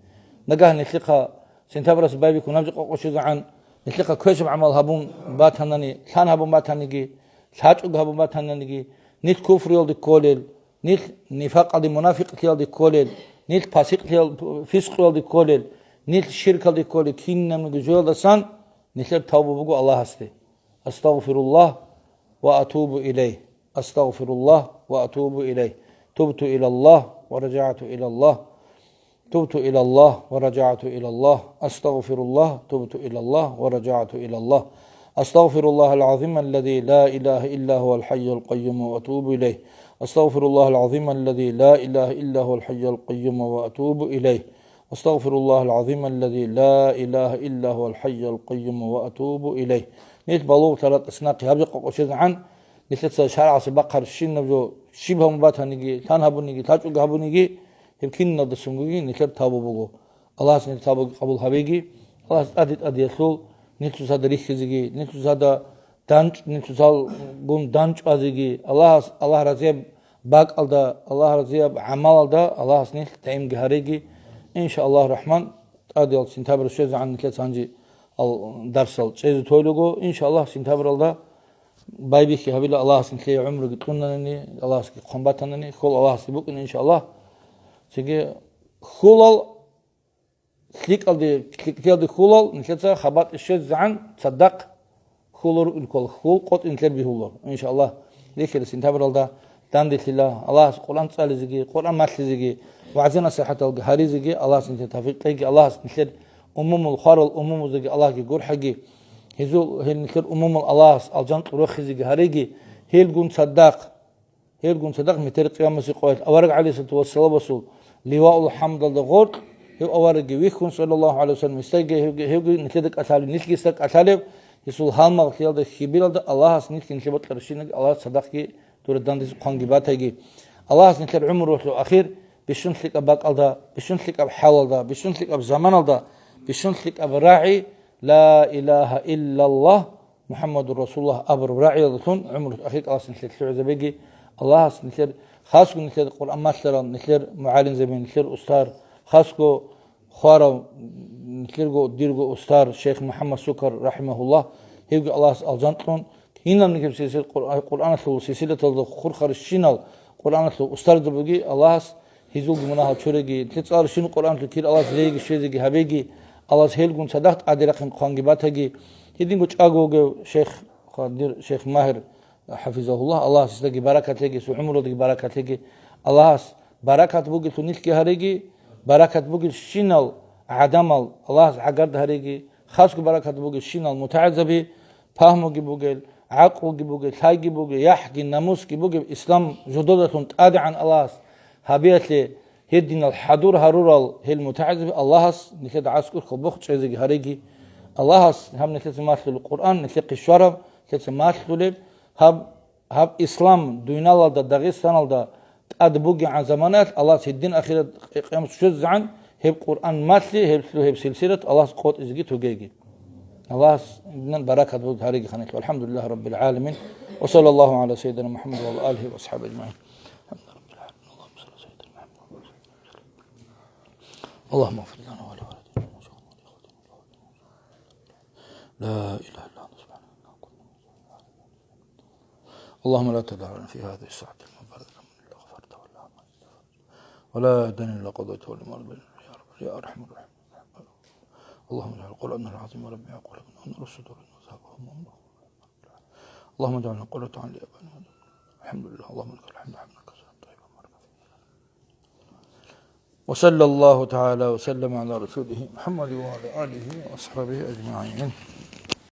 Нагагь нилъехъа сентябралъ байбихьун гьаб жо къокъо щвезегӀан, нилъехъа квешаб гӀамал гьабун батанани, лъан гьабун батаниги, лъачӀого гьабун батананиги, нилъ куфруялде кколел, нилъ нифакъалде, мунафикълъиялде кколел, нилъ пасикълъиял-, фискъуялде кколел, нилъ ширкалде кколел, кинабниги жоялдасан нилъер тавба буго Аллагьасде. Астагъфируллагь ва атубу илайгь. Астагъфируллагь ва атубу илайгь. Тубту илаллагь ва ражагӀту илаллагь. تبت إلى الله ورجعت إلى الله، أستغفر الله، تبت إلى الله ورجعت إلى الله. أستغفر الله العظيم الذي لا إله إلا هو الحي القيوم وأتوب إليه. أستغفر الله العظيم الذي لا إله إلا هو الحي القيوم وأتوب إليه. أستغفر الله العظيم الذي لا إله إلا هو الحي القيوم وأتوب إليه. Нилъ балугълъарал тӀасинахъе гьаб жо къокъо щвезегӀан, нилъеца шаргӀалъе бахъарабщинаб жо щиб гьабун батаниги, лъан гьабуниги, лъачӀого гьабуниги, гьеб киналдасунгоги нилъер тавба буго. Аллагьас нилъер тавбаги къабул гьабеги, Аллагьас тӀаде-тӀадеялъул нилъ цоцазда рихьизеги, нилъ цоцазда данчӀ-, нилъ цоцалгун данчӀвазеги, Аллагьас, Аллагь разияб бакӀалда, Аллагь разияб гӀамалалда Аллагьас нилъ даимги гьареги, иншааллагь рахман, тӀадеял сентябрь щвезегӀан нилъеца гьанже ал дарсал чӀезе тойлуго, иншааллагь, сентябралда байбихьи гьабила, Аллагьас нилъее гӀумруги кьунанани, Аллагьасги хъван батанани, хьул Аллагьасде букӀина, иншааллагь. Цинги хьулал, лъикӀалде, лъикӀлъиялде хьулал, нилъеца хабатӀи щвезегӀан цадахъ хьулар рукӀин ккола, хьул къотӀи нилъер бигьулар, иншааллагь. Рихьира сентябралда данделъила, Аллагьас Къуръан цӀализеги, Къуръан малъизеги, вагӀзи-насихӀаталги гьаризеги Аллагьас нилъер тавфикъ кьеги, Аллагьас нилъер умумул, хварал умумузеги Аллагьги гурхӀаги, гьезул, гьел нилъер умумул Аллагьас алжан кьурахизеги гьариги, гьелгун цадахъ, гьелгун цадахъ метер къиямасе къоялъ авараг гӀалайгьиссалату вассаламасул ливаул хӀамдалда гъоркь, гьев аварагги вихьун, саллаллагьу гӀалайгьи вассалам, гьесдаги гьевги, гьевги нилъеда кӀалъалев, нилъги гьесда кӀалъалев, гьесул гьалмагълъиялда, хьибилалда Аллагьас нилъги нилъер бокьарабщинаги Аллагьас цадахъги дура дандезе хъванги батайги. Аллагьас нилъер гӀумрулъул ахир бищун лъикӀаб бакӀалда, бищун лъикӀаб хӀалалда, бищун лъикӀаб заманалда, бищун лъикӀаб рагӀи, ла илагьа иллаллагь, МухӀаммадур Расулуллагь абураб рагӀиялдалъун гӀумрулъул ахир Аллагьас нилъер лъугӀизабеги, Аллагьас нилъер, хасго нилъер Къуръан малъарал, нилъер мугӀалимзаби, нилъер устар, хасго хварав, нилъерго дирго устар шейх МухӀаммад Сукар, рахӀимагьуллагь, гьевги Аллагьас алжан кьун, кинабниги гьеб силсил-, Къур-, Къуръаналъул силсилаталда хурхарищинал Къуръаналъул устарзабиги Аллагьас гьезулги мунагьал чуреги, нилъер цӀаларищин Къуръаналъул кир Аллагьас жеги щвезеги гьабеги, Аллагьас гьелгун цадахъ тӀаде рахъин хъванги батаги, гьединго чӀаго вугев шейх, дир шейх Магьир, хӀафизагьуллагь, Аллагьас гьесдаги баракат лъеги, гьесул гӀумрудаги баракат лъеги. Аллагьас баракат бугелъул нилъги гьареги, баракат бугелщинал гӀадамал Аллагьас гӀагарда гьареги, хасго баракат бугелщинал мутагӀилзаби, пагьмуги бугел, гӀакълуги бугел, лъайги бугел, яхӀги, намусги бугеб ислам жододалъун тӀадегӀан Аллагьас гьабиялъе, гьединал хӀадур гьарурал гьел мутагӀилзаби Аллагьас нилъеда гӀаскӀур хьобохъ чӀезеги гьареги. Аллагьас гьаб нилъеца малъулеб Къуръан, нилъехъе щвараб, нилъеца малъулеб гьаб, гьаб ислам дуйналалда, Дагъистаналда тӀад бугегӀан заманаялъ Аллагьас гьедин ахират къиямат щвезегӀан гьеб Къуръан малъи, гьеб лъу-, гьеб силсилат Аллагьас къотӀизеги тугеги. Аллагьас гьединан баракат бугеб гьареги ханилъ. ВалхӀамдулиллагьи раббил гӀаламин. Ва саллаллагьу гӀала сайидина МухӀаммад ва гӀала алигьи ва асхӀабигьи ажмагӀин. اللهم اغفر لنا ولوالدينا وجميع المؤمنين. لا إله إلا أنت سبحانك إنا كنا من الظالمين. اللهم لا تدع لنا في هذه الساعة المباركة ذنبا إلا غفرته ولا هما إلا فرجته ولا دينا إلا قضيته ولا مريضا يا رب يا أرحم الراحمين. اللهم اجعل القرآن العظيم ربيع قلوبنا ونور صدورنا وذهاب همومنا. اللهم اجعلنا قرة عين لآبائنا وأجدادنا. الحمد لله. اللهم لك الحمد حمدا كثيرا طيبا مباركا فيه. وصلى الله تعالى وسلم على رسوله محمد وعلى آله وأصحابه أجمعين.